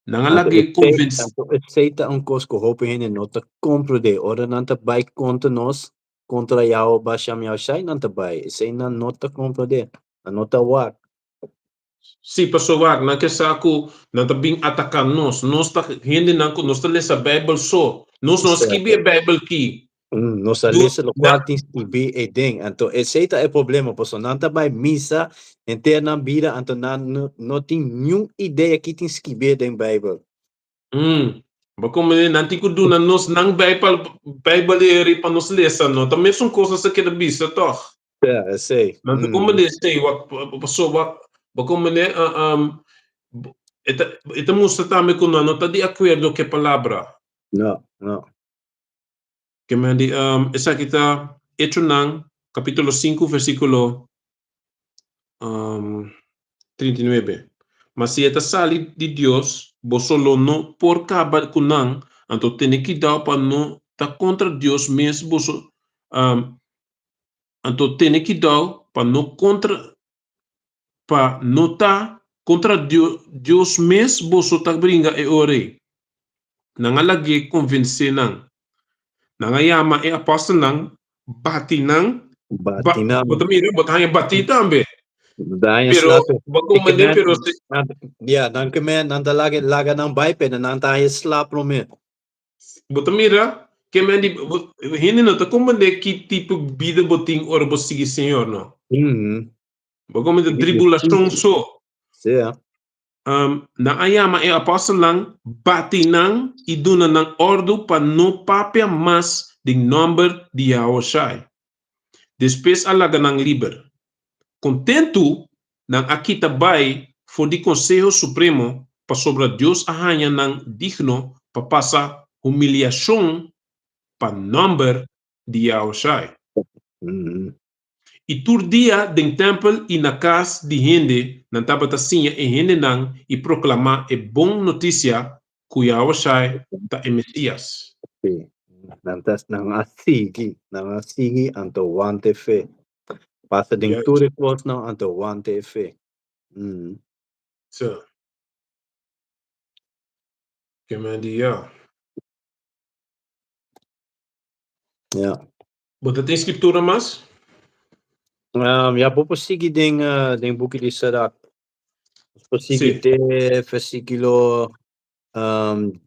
Nan a lag'é konvensé. Anto esei ta un kos ku hopi hende no ta komprendé. Ora nan ta bai kontra nos, kontra Yahweh Bashem Yahushai nan ta bai. Esei nan no ta komprendé. Nan no ta wak. Sí, pasobra wak, nan ke sa ku nan ta bin ataká nos. Nos ta hendenan ku nos ta lesa Beibel so. Nos no a skibi e Beibel ki. Nos a lesa lokual tin skibí eiden. Anto esei ta e problema, pasobra nan ta bai misa henter nan bida, anto nan no tin niun idea ki tin skibí den Beibel. Bo komprendé? Nan tin ku duna nos nan Beibel, Beibel eri pa nos lesa, no ta mesun kos nos ta keda bisa tòg. Ja, esei. Nan ta komprendé esei, wak, pasobra bo komprendé, e ta, e ta mustra tambe ku nan no ta di akuerdo ku e palabra. No, no. Ke men di, esaki ta Echonan kapítulo 5 versíkulo 39. Ma si e ta sali di Dios, boso lo no por kaba ku nan, anto tene kidao pa no ta kontra Dios mes boso, anto tene kidao pa no kontra, pa no ta kontra Dios mes boso ta bringa e ora ei. Nan a lag'é konvensé nan. Nan a yama e apòstelnan, bati nan. Bati nan. Bo ta mira, bo ta haña batí tambe. Daña Pero, slape. bo komprendé, pero si. Ya, nan ke men, nan ta laga, laga nan bai, pero nan ta haña sla promé. Bo ta mira, ke men di, hende no ta komprendé ki tipo bida bo tin ora bo sigui Señor, no. Bo komprendé, tribulashon so. Sí, ya. Nan a yama e apòstelnan, bati nan i duna nan òrdu pa no papia mas den nòmber di Yahoshai. Despues a laga nan liber. Kontentu, nan a kita bai for di Konseho Supremo pasobra Dios a haña nan digno pa pasa humiliashon pa nòmber di Yahoshai. I tur dia den tèmpel i na kas di hende nan tabata siña e hendenan i proklamá e bon notisia ku Yahushai ta e Mesias. Sí, nan ta, nan a sigui, nan a sigui anto wanta e fe. Pasa den tur e kosnan anto wanta e fe. Mm. Sí. Ke men di ya. Ja. Bo ta tin skriptura mas? Ja, bo por sigui den, den buki di Sirach. Bo por sigui te versíkulo 11.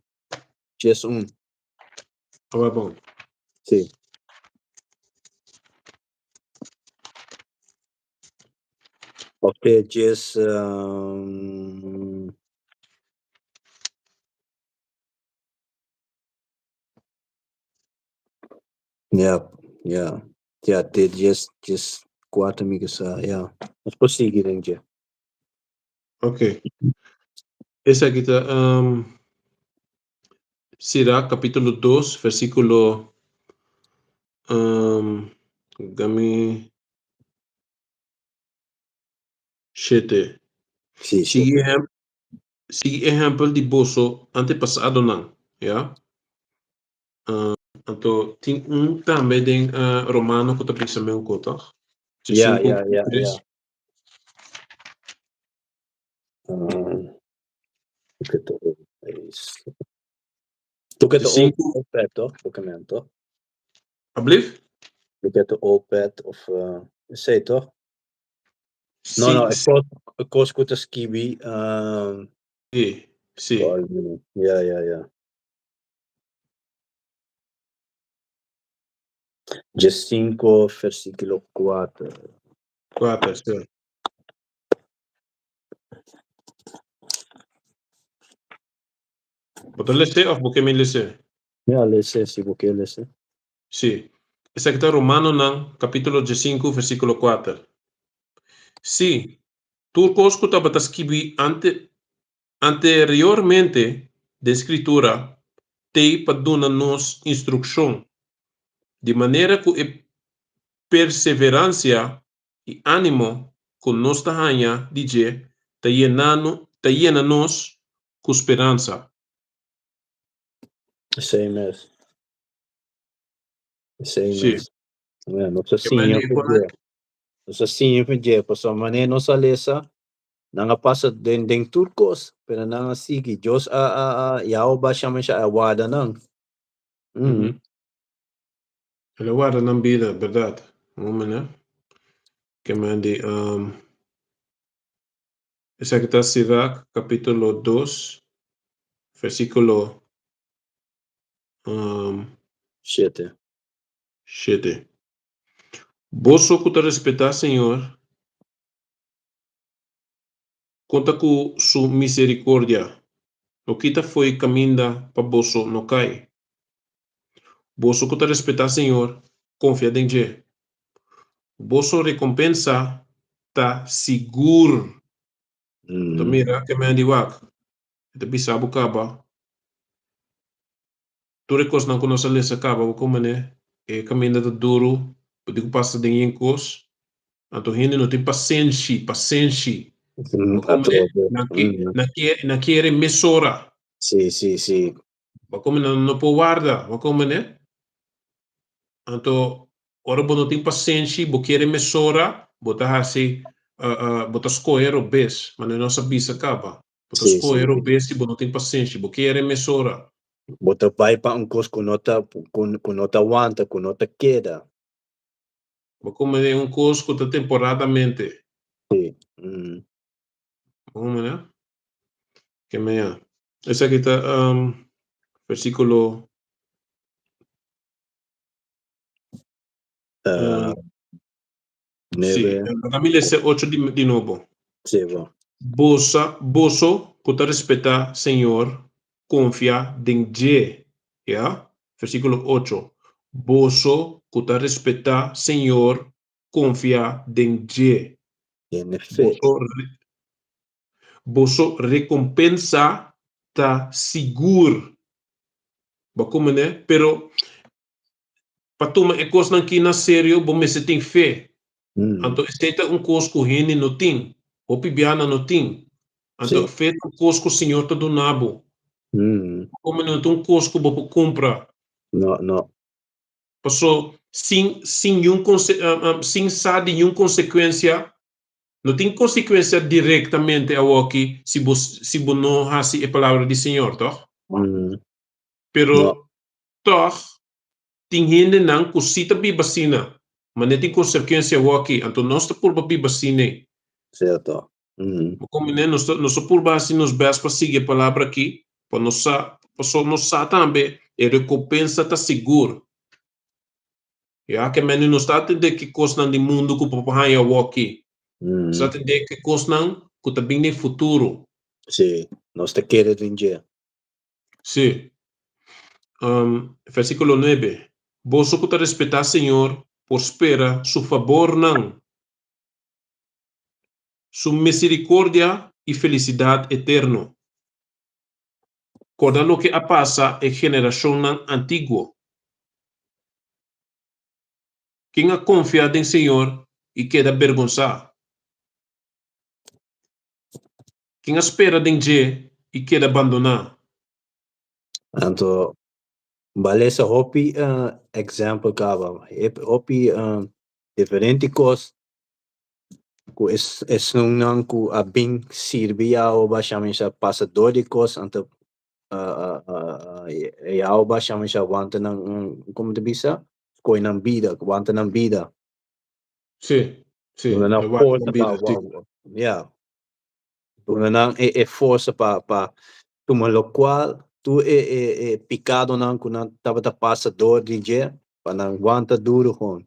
Aba bon. Sí. Of te djes um, Ja, ja. Ja, te 14 mi ke sa, ja. Nos por sigui den dje. Ok. Esaki ta um, Sirach capítulo 2, versículo um, gami 7. Sí, Sigui 7. ehem sigui ehempel di boso antepasadonan, ya. Anto tin un tambe den Romano ku ta bisa meun ko, tòg? Ja, 5 ja, ja, 3. ja. Look at the old days. Look at the old, 5. old pad, toch? Document, toch? Alblief? Look at the old pad of esei, toch? No, no, Sí, e kos, e kos ku ta skibi. sí, sí. Ja, ja, ja. 15, versíkulo 4. 4, sí. Bo ta les'é òf bo ke mi les'é? Ja, les'é si bo ke les'é. Sí. Esaki ta Romanonan kapítulo 15 versíkulo 4. Sí, tur kos ku tabata skibí ante anteriormente den Skritura t'ei pa duna nos instrukshon, di manera ku e perseveransia i ánimo ku nos ta haña di dje ta ta yena nos ku speransa. Esei mes. Esei Sí. mes. Ja, nos a Ke siña manera for dje. Nos a siña for dje, pasobra manera nos a lesa, nan a pasa den den tur kos, pero nan a sigui. Dios a a a Yahweh Shamisha a warda nan. Mm. El a warda nan bida, berdad. Un mene. Ke men di, um, esaki ta Sirach kapítulo 2, versíkulo um, 7. 7. Boso ku ta respetá Señor, konta ku su miserikordia, lo kita fo'i kaminda pa boso no kai. Boso ku ta respetá Señor, konfia den dje. Boso rekompensa ta sigur. Bo ta mira ke men di wak, e ta bisa bo kaba. Tur e kosnan ku nos a lesa kaba bo komo ne, e kaminda ta duru, bo tin ku pasa den yen kos. Anto hende no tin pasenshi, pasenshi. Bo komo ne, nan ke, nan ke, nan kere mesora. Sí, sí, sí. Bo komo nan no por warda, bo komo ne. Anto ora bo no tin pasenshi, bo kere mesora, bo ta hasi, bo ta skohe robes, manera nos a bisa kaba. Bo ta skohe robes si bo no tin pasenshi, bo kere mesora. Bo ta bai pa un kos ku no ta ku no ta wanta, ku no ta keda. Bo kome den un kos ku ta temporadamente. Sí. Bo kome ne? Ke mea. Esaki ta versíkulo Sí, 9. mi lesa 8 di nobo. Sí, bo. Bosa, boso ku ta respetá Señor, konfia den dje. Ya? Versíkulo 8. Boso ku ta respetá Señor, konfia den dje. Tene fe. Boso, boso rekompensa ta sigur. Bo komprendé? Pero pa tuma e kosnan aki na serio, bo mester tin fe. Anto esei ta un kos ku hende no tin, hopi biaha no tin. Anto fe ta un kos ku Señor ta duna bo. Komo no ta un kos ku bo por kumpra. No, no. Paso sin sin niun sin sa di niun konsekuensia, no tin konsekuensia direktamente awoki si bo si bo no hasi e palabra di Señor, tòg? Pero tòg tin hendenan ku si ta biba asina, ma no tin konsekuensia awoki, anto nos ta purba biba asina ei. Sierto. Bo komprendé? Nos ta nos ta purba hasi nos bèst pa sigui e palabra aki, pa nos sa, pasobra nos sa tambe e rekompensa ta sigur. Ya, ke mende nos ta atendé ki kosnan di mundu ku por haña awoki. Nos ta atendé ki kosnan ku ta bin den futuro. Sí, nos ta kere den dje. Sí. Versíkulo nuebe, Boso ku ta respetá Señor por spera su fabornan. Su misericordia i felicidad eterno. Corda loke a pasa e generacionnan antiguo. Ken a confia den Señor i keda bergonsa? Ken a spera den dje i keda bandona? Anto, balesa hopi example caba, hopi diferente cos ku esunnan ku a bin sirbi Yahoba shamesha pasa dor di kos anto Yahoba shamesha wanta nan komo ta bisa skohe nan bida wanta nan bida. Sí, sí, Duna nan e wanta forsa nan pa bida, sí. ya duna nan e forsa pa pa tuma lokual tur e e pikadonan ku nan tabata pasa dor di dje pa nan wanta duru hon.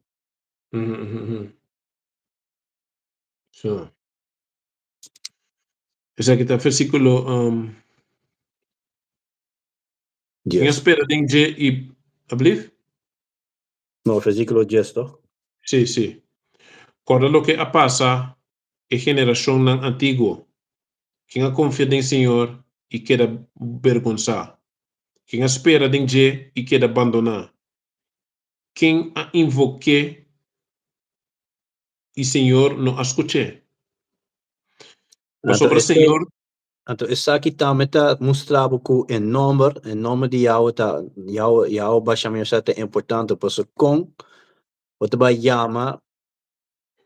So. Esaki ta versíkulo um, Dies. Mi a spera den dje i ablief? No, versíkulo dies toch? Sí, sí. Kòrda loke a pasa e generashonnan antiguo. Ken a konfia den Señor i keda bergonsá? Ken a spera den dje i keda bandoná? Ken a invok'é i Señor no a skuch'é? Pasobra Señor. Anto esaki tambe ta mustra bo ku e nòmber, e nòmber di Yahweh ta, Yahweh, Yahweh Bashamyasha ta importante, pasobra kon bo ta bai yama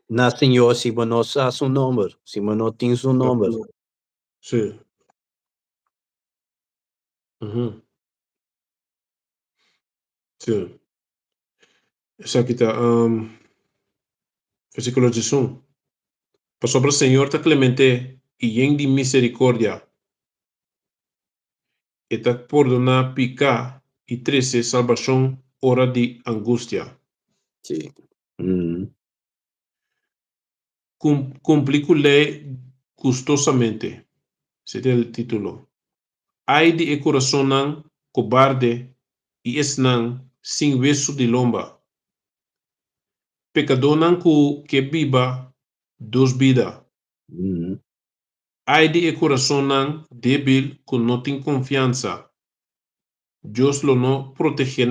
na Señor si bo no sa su nòmber, si bo no tin su nòmber? Sí. Sí. Esaki ta versíkulo diesun. Pasobra Señor ta klemente i yen di miserikordia, E ta pordoná piká i trese salbashon ora di angustia. Sí. Kumpli ku lei gustosamente. Esei ta el título. Ai di e kurasonnan kobarde i esnan sin wesu di lomba, pekadónan ku ke biba dos bida. Ai di e kurasonnan débil ku no tin konfiansa, Dios lo no protegé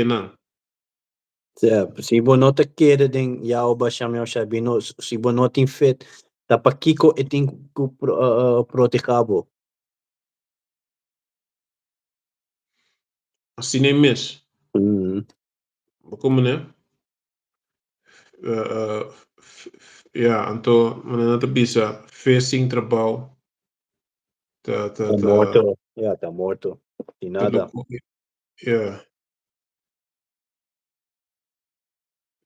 nan. Sea, si bo no ta kere den Yahoba Shem Yahushua bino, si bo no tin fe, ta pakiko e tin ku proteha bo? Asina e mes. Bo komo ne? Ya, anto manera nan ta bisa, fe sin trabou ta ta Ta morto. Ya, ta morto. Sin nada. Ya.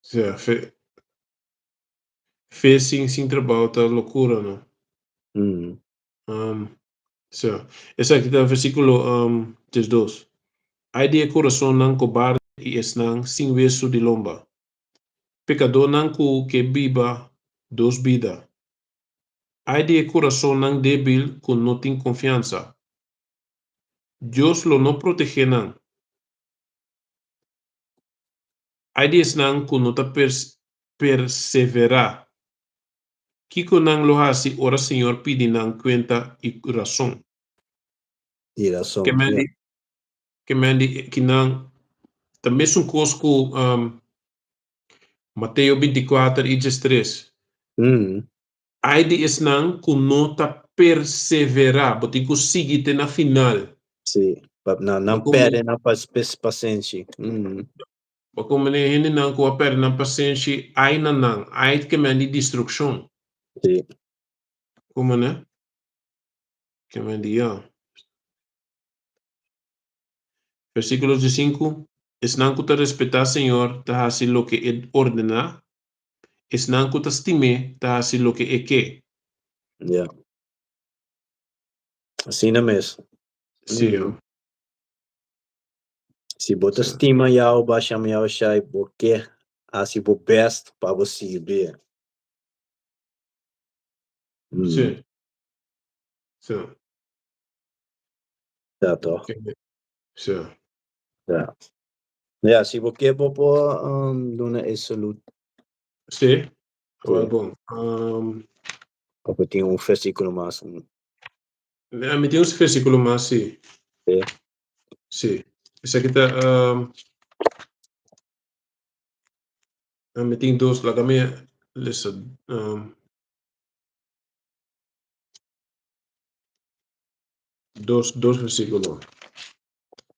Sea, fe, fe sin, sin trabou ta locura, no? Sea, esaki ta versículo um, 32. Ai di e corazonnan cobarde i esnan sin wesu di lomba, pecadónan cu ke biba dos bida. Ai di e corazonnan débil cu no tin confiansa. Dios lo no protegé nan. Ai di esnan ku no ta perseverá! Kiko nan lo hasi ora Señor pidi nan kuenta i rason? I rason, Ke men ya. di, ke men di ki nan ta mesun kos ku Mateo 24 i 13. Ai di esnan ku no ta perseverá, bo tin ku sigui te na final. Sí, pa nan nan pèrdè nan pasenshi. Bo komprendé? Hendenan ku a pèrdè nan pasenshi, ai na nan, ai ke men di destrukshon. Sí. Komprendé? Ke men di ya. Versíkulo 15, Esnan ku ta respetá Señor ta hasi loke E ordená, esnan ku ta stim'é ta hasi loke E ke. Ya. Asina mes. Sí. Si bo ta stima Yahweh Hashem Yahushai, bo ke hasi bo best pa bo sirbié. Sí. Sí. Ja, toch? Sí. Ja. Ja, si bo ke bo por um, duna e salud. Sí. Wel bon. Of bo tin un versículo mas? Mi tin un versículo mas, sí. Sí. Sí. Esaki ta mi tin dos, laga mi lesa dos versículo.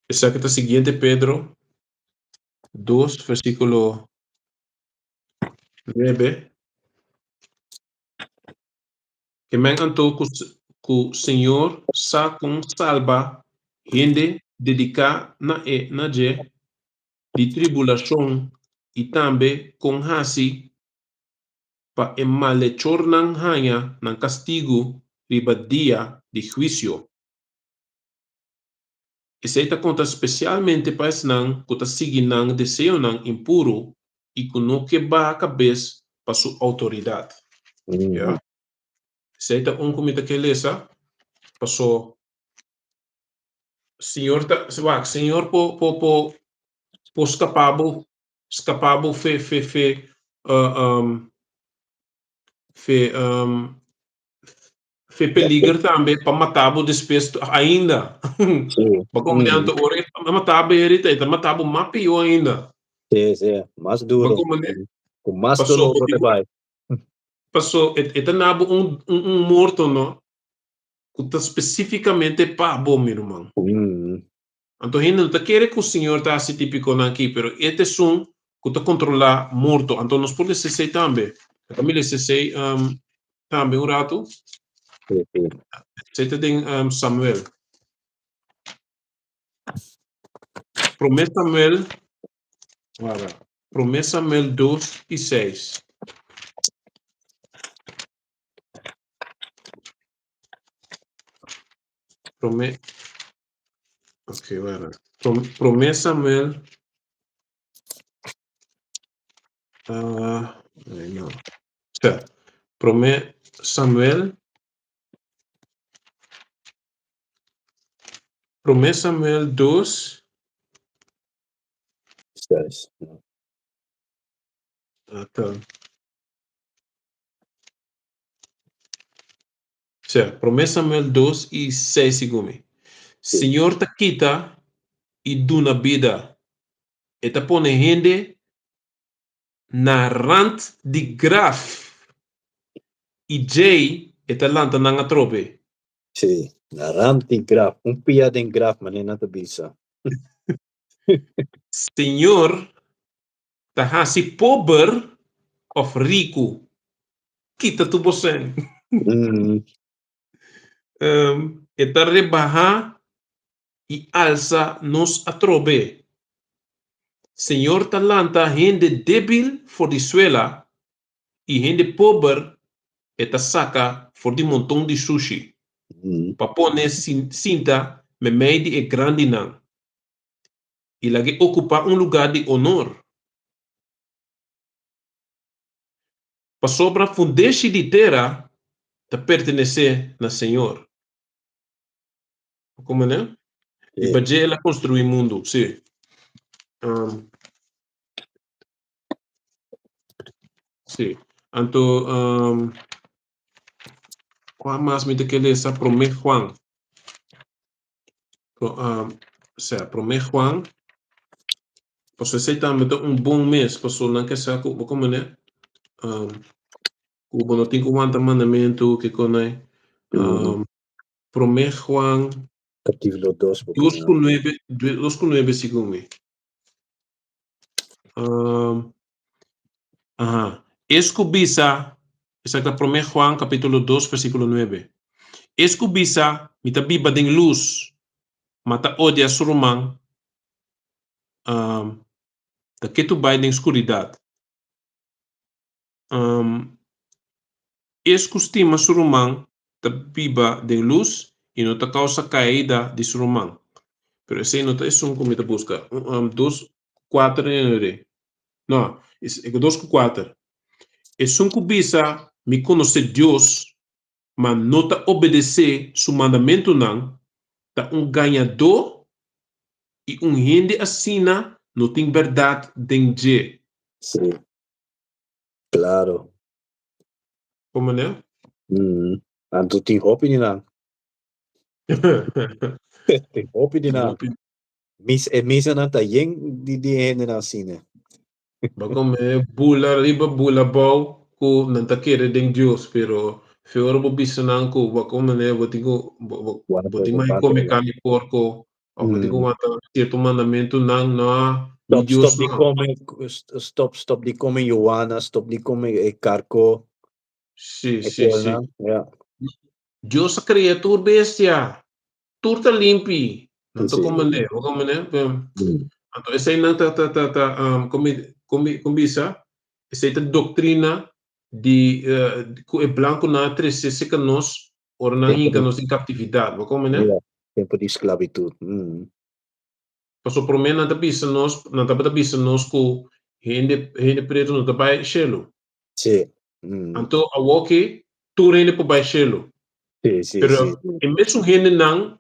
Esaki ta siguiente Pedro 2 versículo 9. Ke men anto ku Señor sa kon salba hende dediká na e na dje di tribulashon i tambe kon hasi pa e malechornan haña nan kastigu riba dia di huisio. Esei ta konta spesialmente pa esnan ku ta sigui nan deseonan impuru i ku no ke baha kabes pa su outoridat. Ya. Esei ta un ku mi ta ke lesa, paso Señor ta, wak, Señor por por por por skapa bo, skapa bo fe fe fe fe Fe peliger tambe pa mata bo despues ainda. Sí. Bo comprende? Anto ora e mata bo herita, e ta mata bo mas pió ainda. Sí, sí, mas duro. Bo comprende? Ku mas dolor bo ta bai. Paso e ta na bo un un morto no, ku ta spesífikamente pa bo, mi ruman. Anto hende no ta kere ku Señor ta hasi típikonan aki, pero e ta esun ku ta kontrolá morto. Anto nos por lesa esei tambe. Laga mi lesa esei tambe un ratu. Esei ta den Samuel. Promé Samuel, wara, Promé Samuel dos i seis. Promé. Ok, wara. Promé Samuel. Uh, no. Sea, Promé Samuel. Promé Samuel 2. Seis. Ata. Sea, Promé Samuel 2 i 6 segun mi. Señor ta kita i duna bida. E ta pone hende na rant di graf i djei e ta lanta nan atrobe. Sí, na rant di graf. Un pia den graf, manera nan ta bisa. Señor ta hasi pober of riku? Kita tur bo sèn. E ta rebahá i alsa nos atrobe. Señor ta lanta hende débil for di suela i hende pober e ta saka for di monton di sushi, pa pone sinta meimei di e grandinan. I lag'é okupá un lugá di onor. Pasobra fundeshi di tera ta pertenesé na Señor. Komo ne? I pa dje el a konstruí mundu. Sí. Um, sí. Anto, um, kua mas mi ta ke lesa? Promé Juan. Pro, um, sea, Promé Juan. Paso esei tambe ta un bon mes, paso nan ke sa ku bo komo ne, ku bo no tin ku wanta mandamentu, kiko nai. Promé Juan Capítulo 2, bo dos ku nuebe, 2 ku 9 segun mi. Aha. Es ku bisa, esaki ta Promé Juan capítulo 2 versículo 9. Es ku bisa, mi ta biba den lus, ma ta odia su ruman, ta ketu bai den skuridat. Es ku stima su ruman ta biba den lus i no ta kousa kaida di su ruman. Pero esei no ta esun ku mi ta buska. 2, 4 nere. No, 2 ku 4. Esun ku bisa mi konosé Dios, ma no ta obedesé su mandamentunan, ta un gañadó i un hende asina no tin bèrdat den dje. Sí. Claro. Komo ne? Anto tin hopi di nan. Tin hopi di nan. Mis, e misanan ta yen di hendenan asina. Ba come bula riba bula bou ku nan ta kere den Dios, pero fe ora bo bisa nan ku bo come ne bo tin ku bo tin mai come carne porco of bo tin ku wanta cierto mandamento nan no mi Stop, Dios stop di no. come, stop, stop di come yuana, stop di come e carco. Sí, E sí, sí. konan, ja. Dios a crea tur bestia. Tur ta limpi. Nan ta come ne, bo come ne. Anto esei nan ta kon bisa, esei ta doctrina di ku e blanconan a trece cerca nos ora nan hinca nos den captividad, bo come ne? Ja, tempo di esclavitud. Paso prome nan ta bisa nos, nan tabata bisa nos ku hende preto no ta bai cielo. Anto awoki tur hende por bai cielo. Pero e mesun hendenan,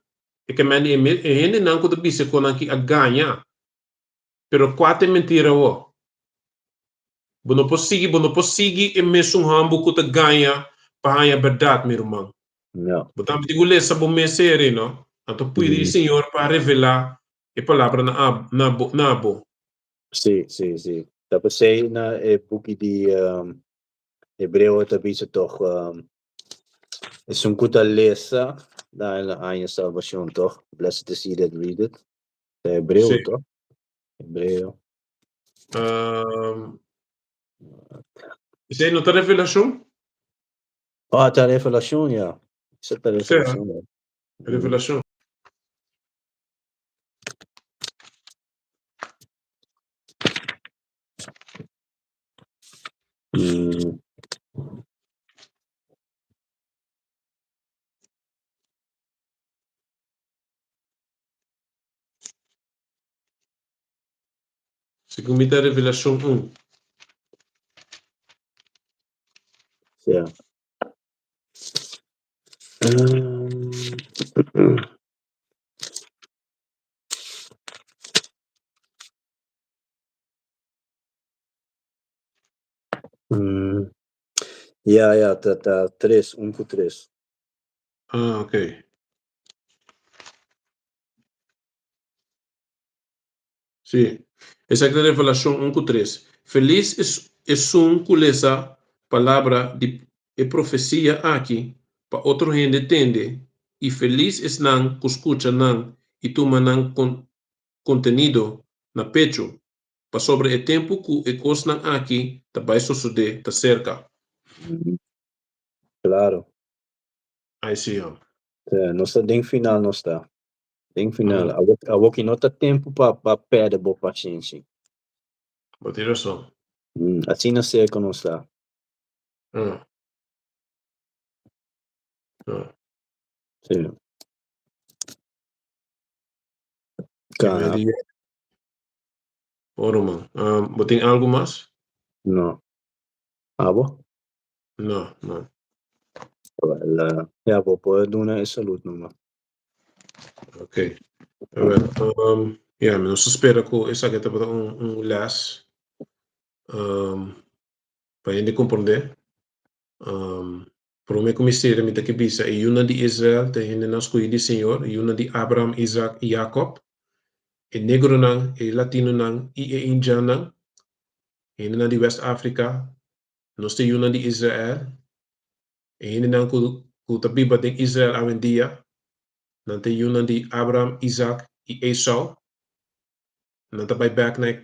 e ke men e hendenan ku ta bisa ku nan ki a gaña. Pero kua ta e mentira awo? Bo no por sigui, bo no por sigui e mesun hòmber ku ta gaña pa haña bèrdat, mi ruman. No. Bo tambe tin ku lesa bo mes seri, no? Anto pidi Señor pa revelá e palabra na bo. Sí, sí, sí. Ta p'esei na e buki di Hebreo ta bisa toch, esun ku ta lesa da el a haña salbashon toch? Blessed is he that readeth. Ta Hebreo toch? Hebreo. Esei no ta Revelashon? Oh, ta Revelashon, ya. Esei ta Revelashon, ya. Revelashon. Segun mi ta Revelashon 1. Ja. Ja, ja, ta 3, 1 ku 3. Ah, ok. Sí. Esaki ta Revelashon 1 ku 3. Felis esun ku lesa palabra di e profesia aki pa otro hende tende, i felis esnan ku skucha nan i tuma nan kontenido na pechu, pasobra e tempu ku e kosnan aki ta bai sosodé ta serka. Claro. Ai sí. Ja, nos ta den final nos ta. Den final. Awor ku no ta tempu pa pèrdè bo pasenshi. Bo tin rason. Asina serka nos ta. Sí. Kana. Oro man. Bo tin algu mas? No. Abo? No. Well, ja, bo por duna e salud numa. Ok. Well, ja, nos ta spera ku esaki tabata un les pa hende komprondé. Promé ku mi sera mi ta ke bisa e yunan di Israel ta hendenan skohí di Señor, yunan di Abraham, Isaac i Jacob. E negronan, e latinonan i e indjannan, hendenan di West Afrika, nos ta yunan di Israel. E hendenan ku ku ta biba den Israel awendia, nan ta yunan di Abraham, Isaac i Esau. Nan ta bai bèk na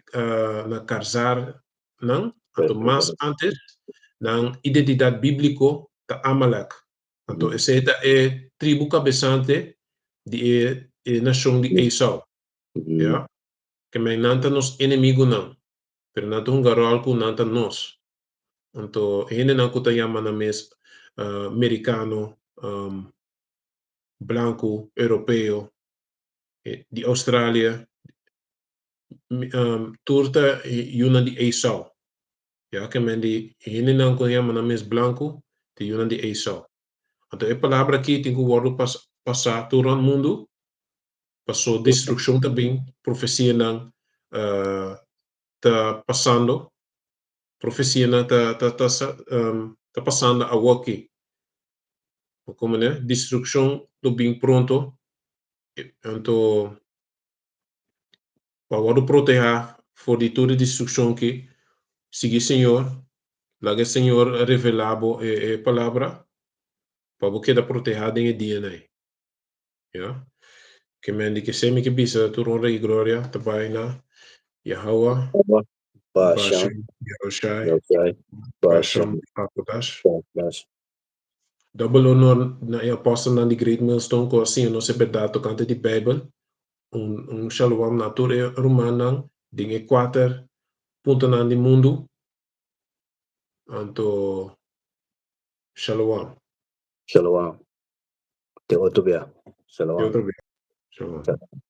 na Karzarnan, anto mas antes nan identidat bíbliko ta Amalek. Anto esei ta e tribu kabesante di e e nashon di Esau. Ya. Ke men nan ta nos enemigunan, pero nan ta hunga ròl ku nan ta nos. Anto e hendenan ku ta yama nan mes merikano, blanku, europeo, di Australia, tur ta yunan di Esau. Ya ke men di hendenan ku yama nan mes blanku ta yunan di Esau. Anto e palabra aki tin ku wòrdu pasá tur rònt mundu, paso destrukshon ta bin, profesianan ta pasando, profesianan ta ta ta ta pasando awoki. Komo ne? Destrukshon lo bin pronto, anto pa wòrdu protehá for di tur e destrukshon aki, sigui Señor, laga e Señor revelá bo e e palabra pa bo keda protehá den e dianan ei. Ya. Ke men di ke semi ke bisa tur honra i gloria ta bai na Yahawah, Bashem, Yahushai, Yahushai, Bashem, Bashem, Hakodash. Hakodash. Dòbel onor na e apòstelnan di Great Millstone ku a siña nos e bèrdat tokante di Beibel. Un un shalom na tur e rumannan den e kuater puntonan di mundu. Anto shalom. Shalom. Te otro bia. Te Shalom. otro bia. Shalom. Shalom.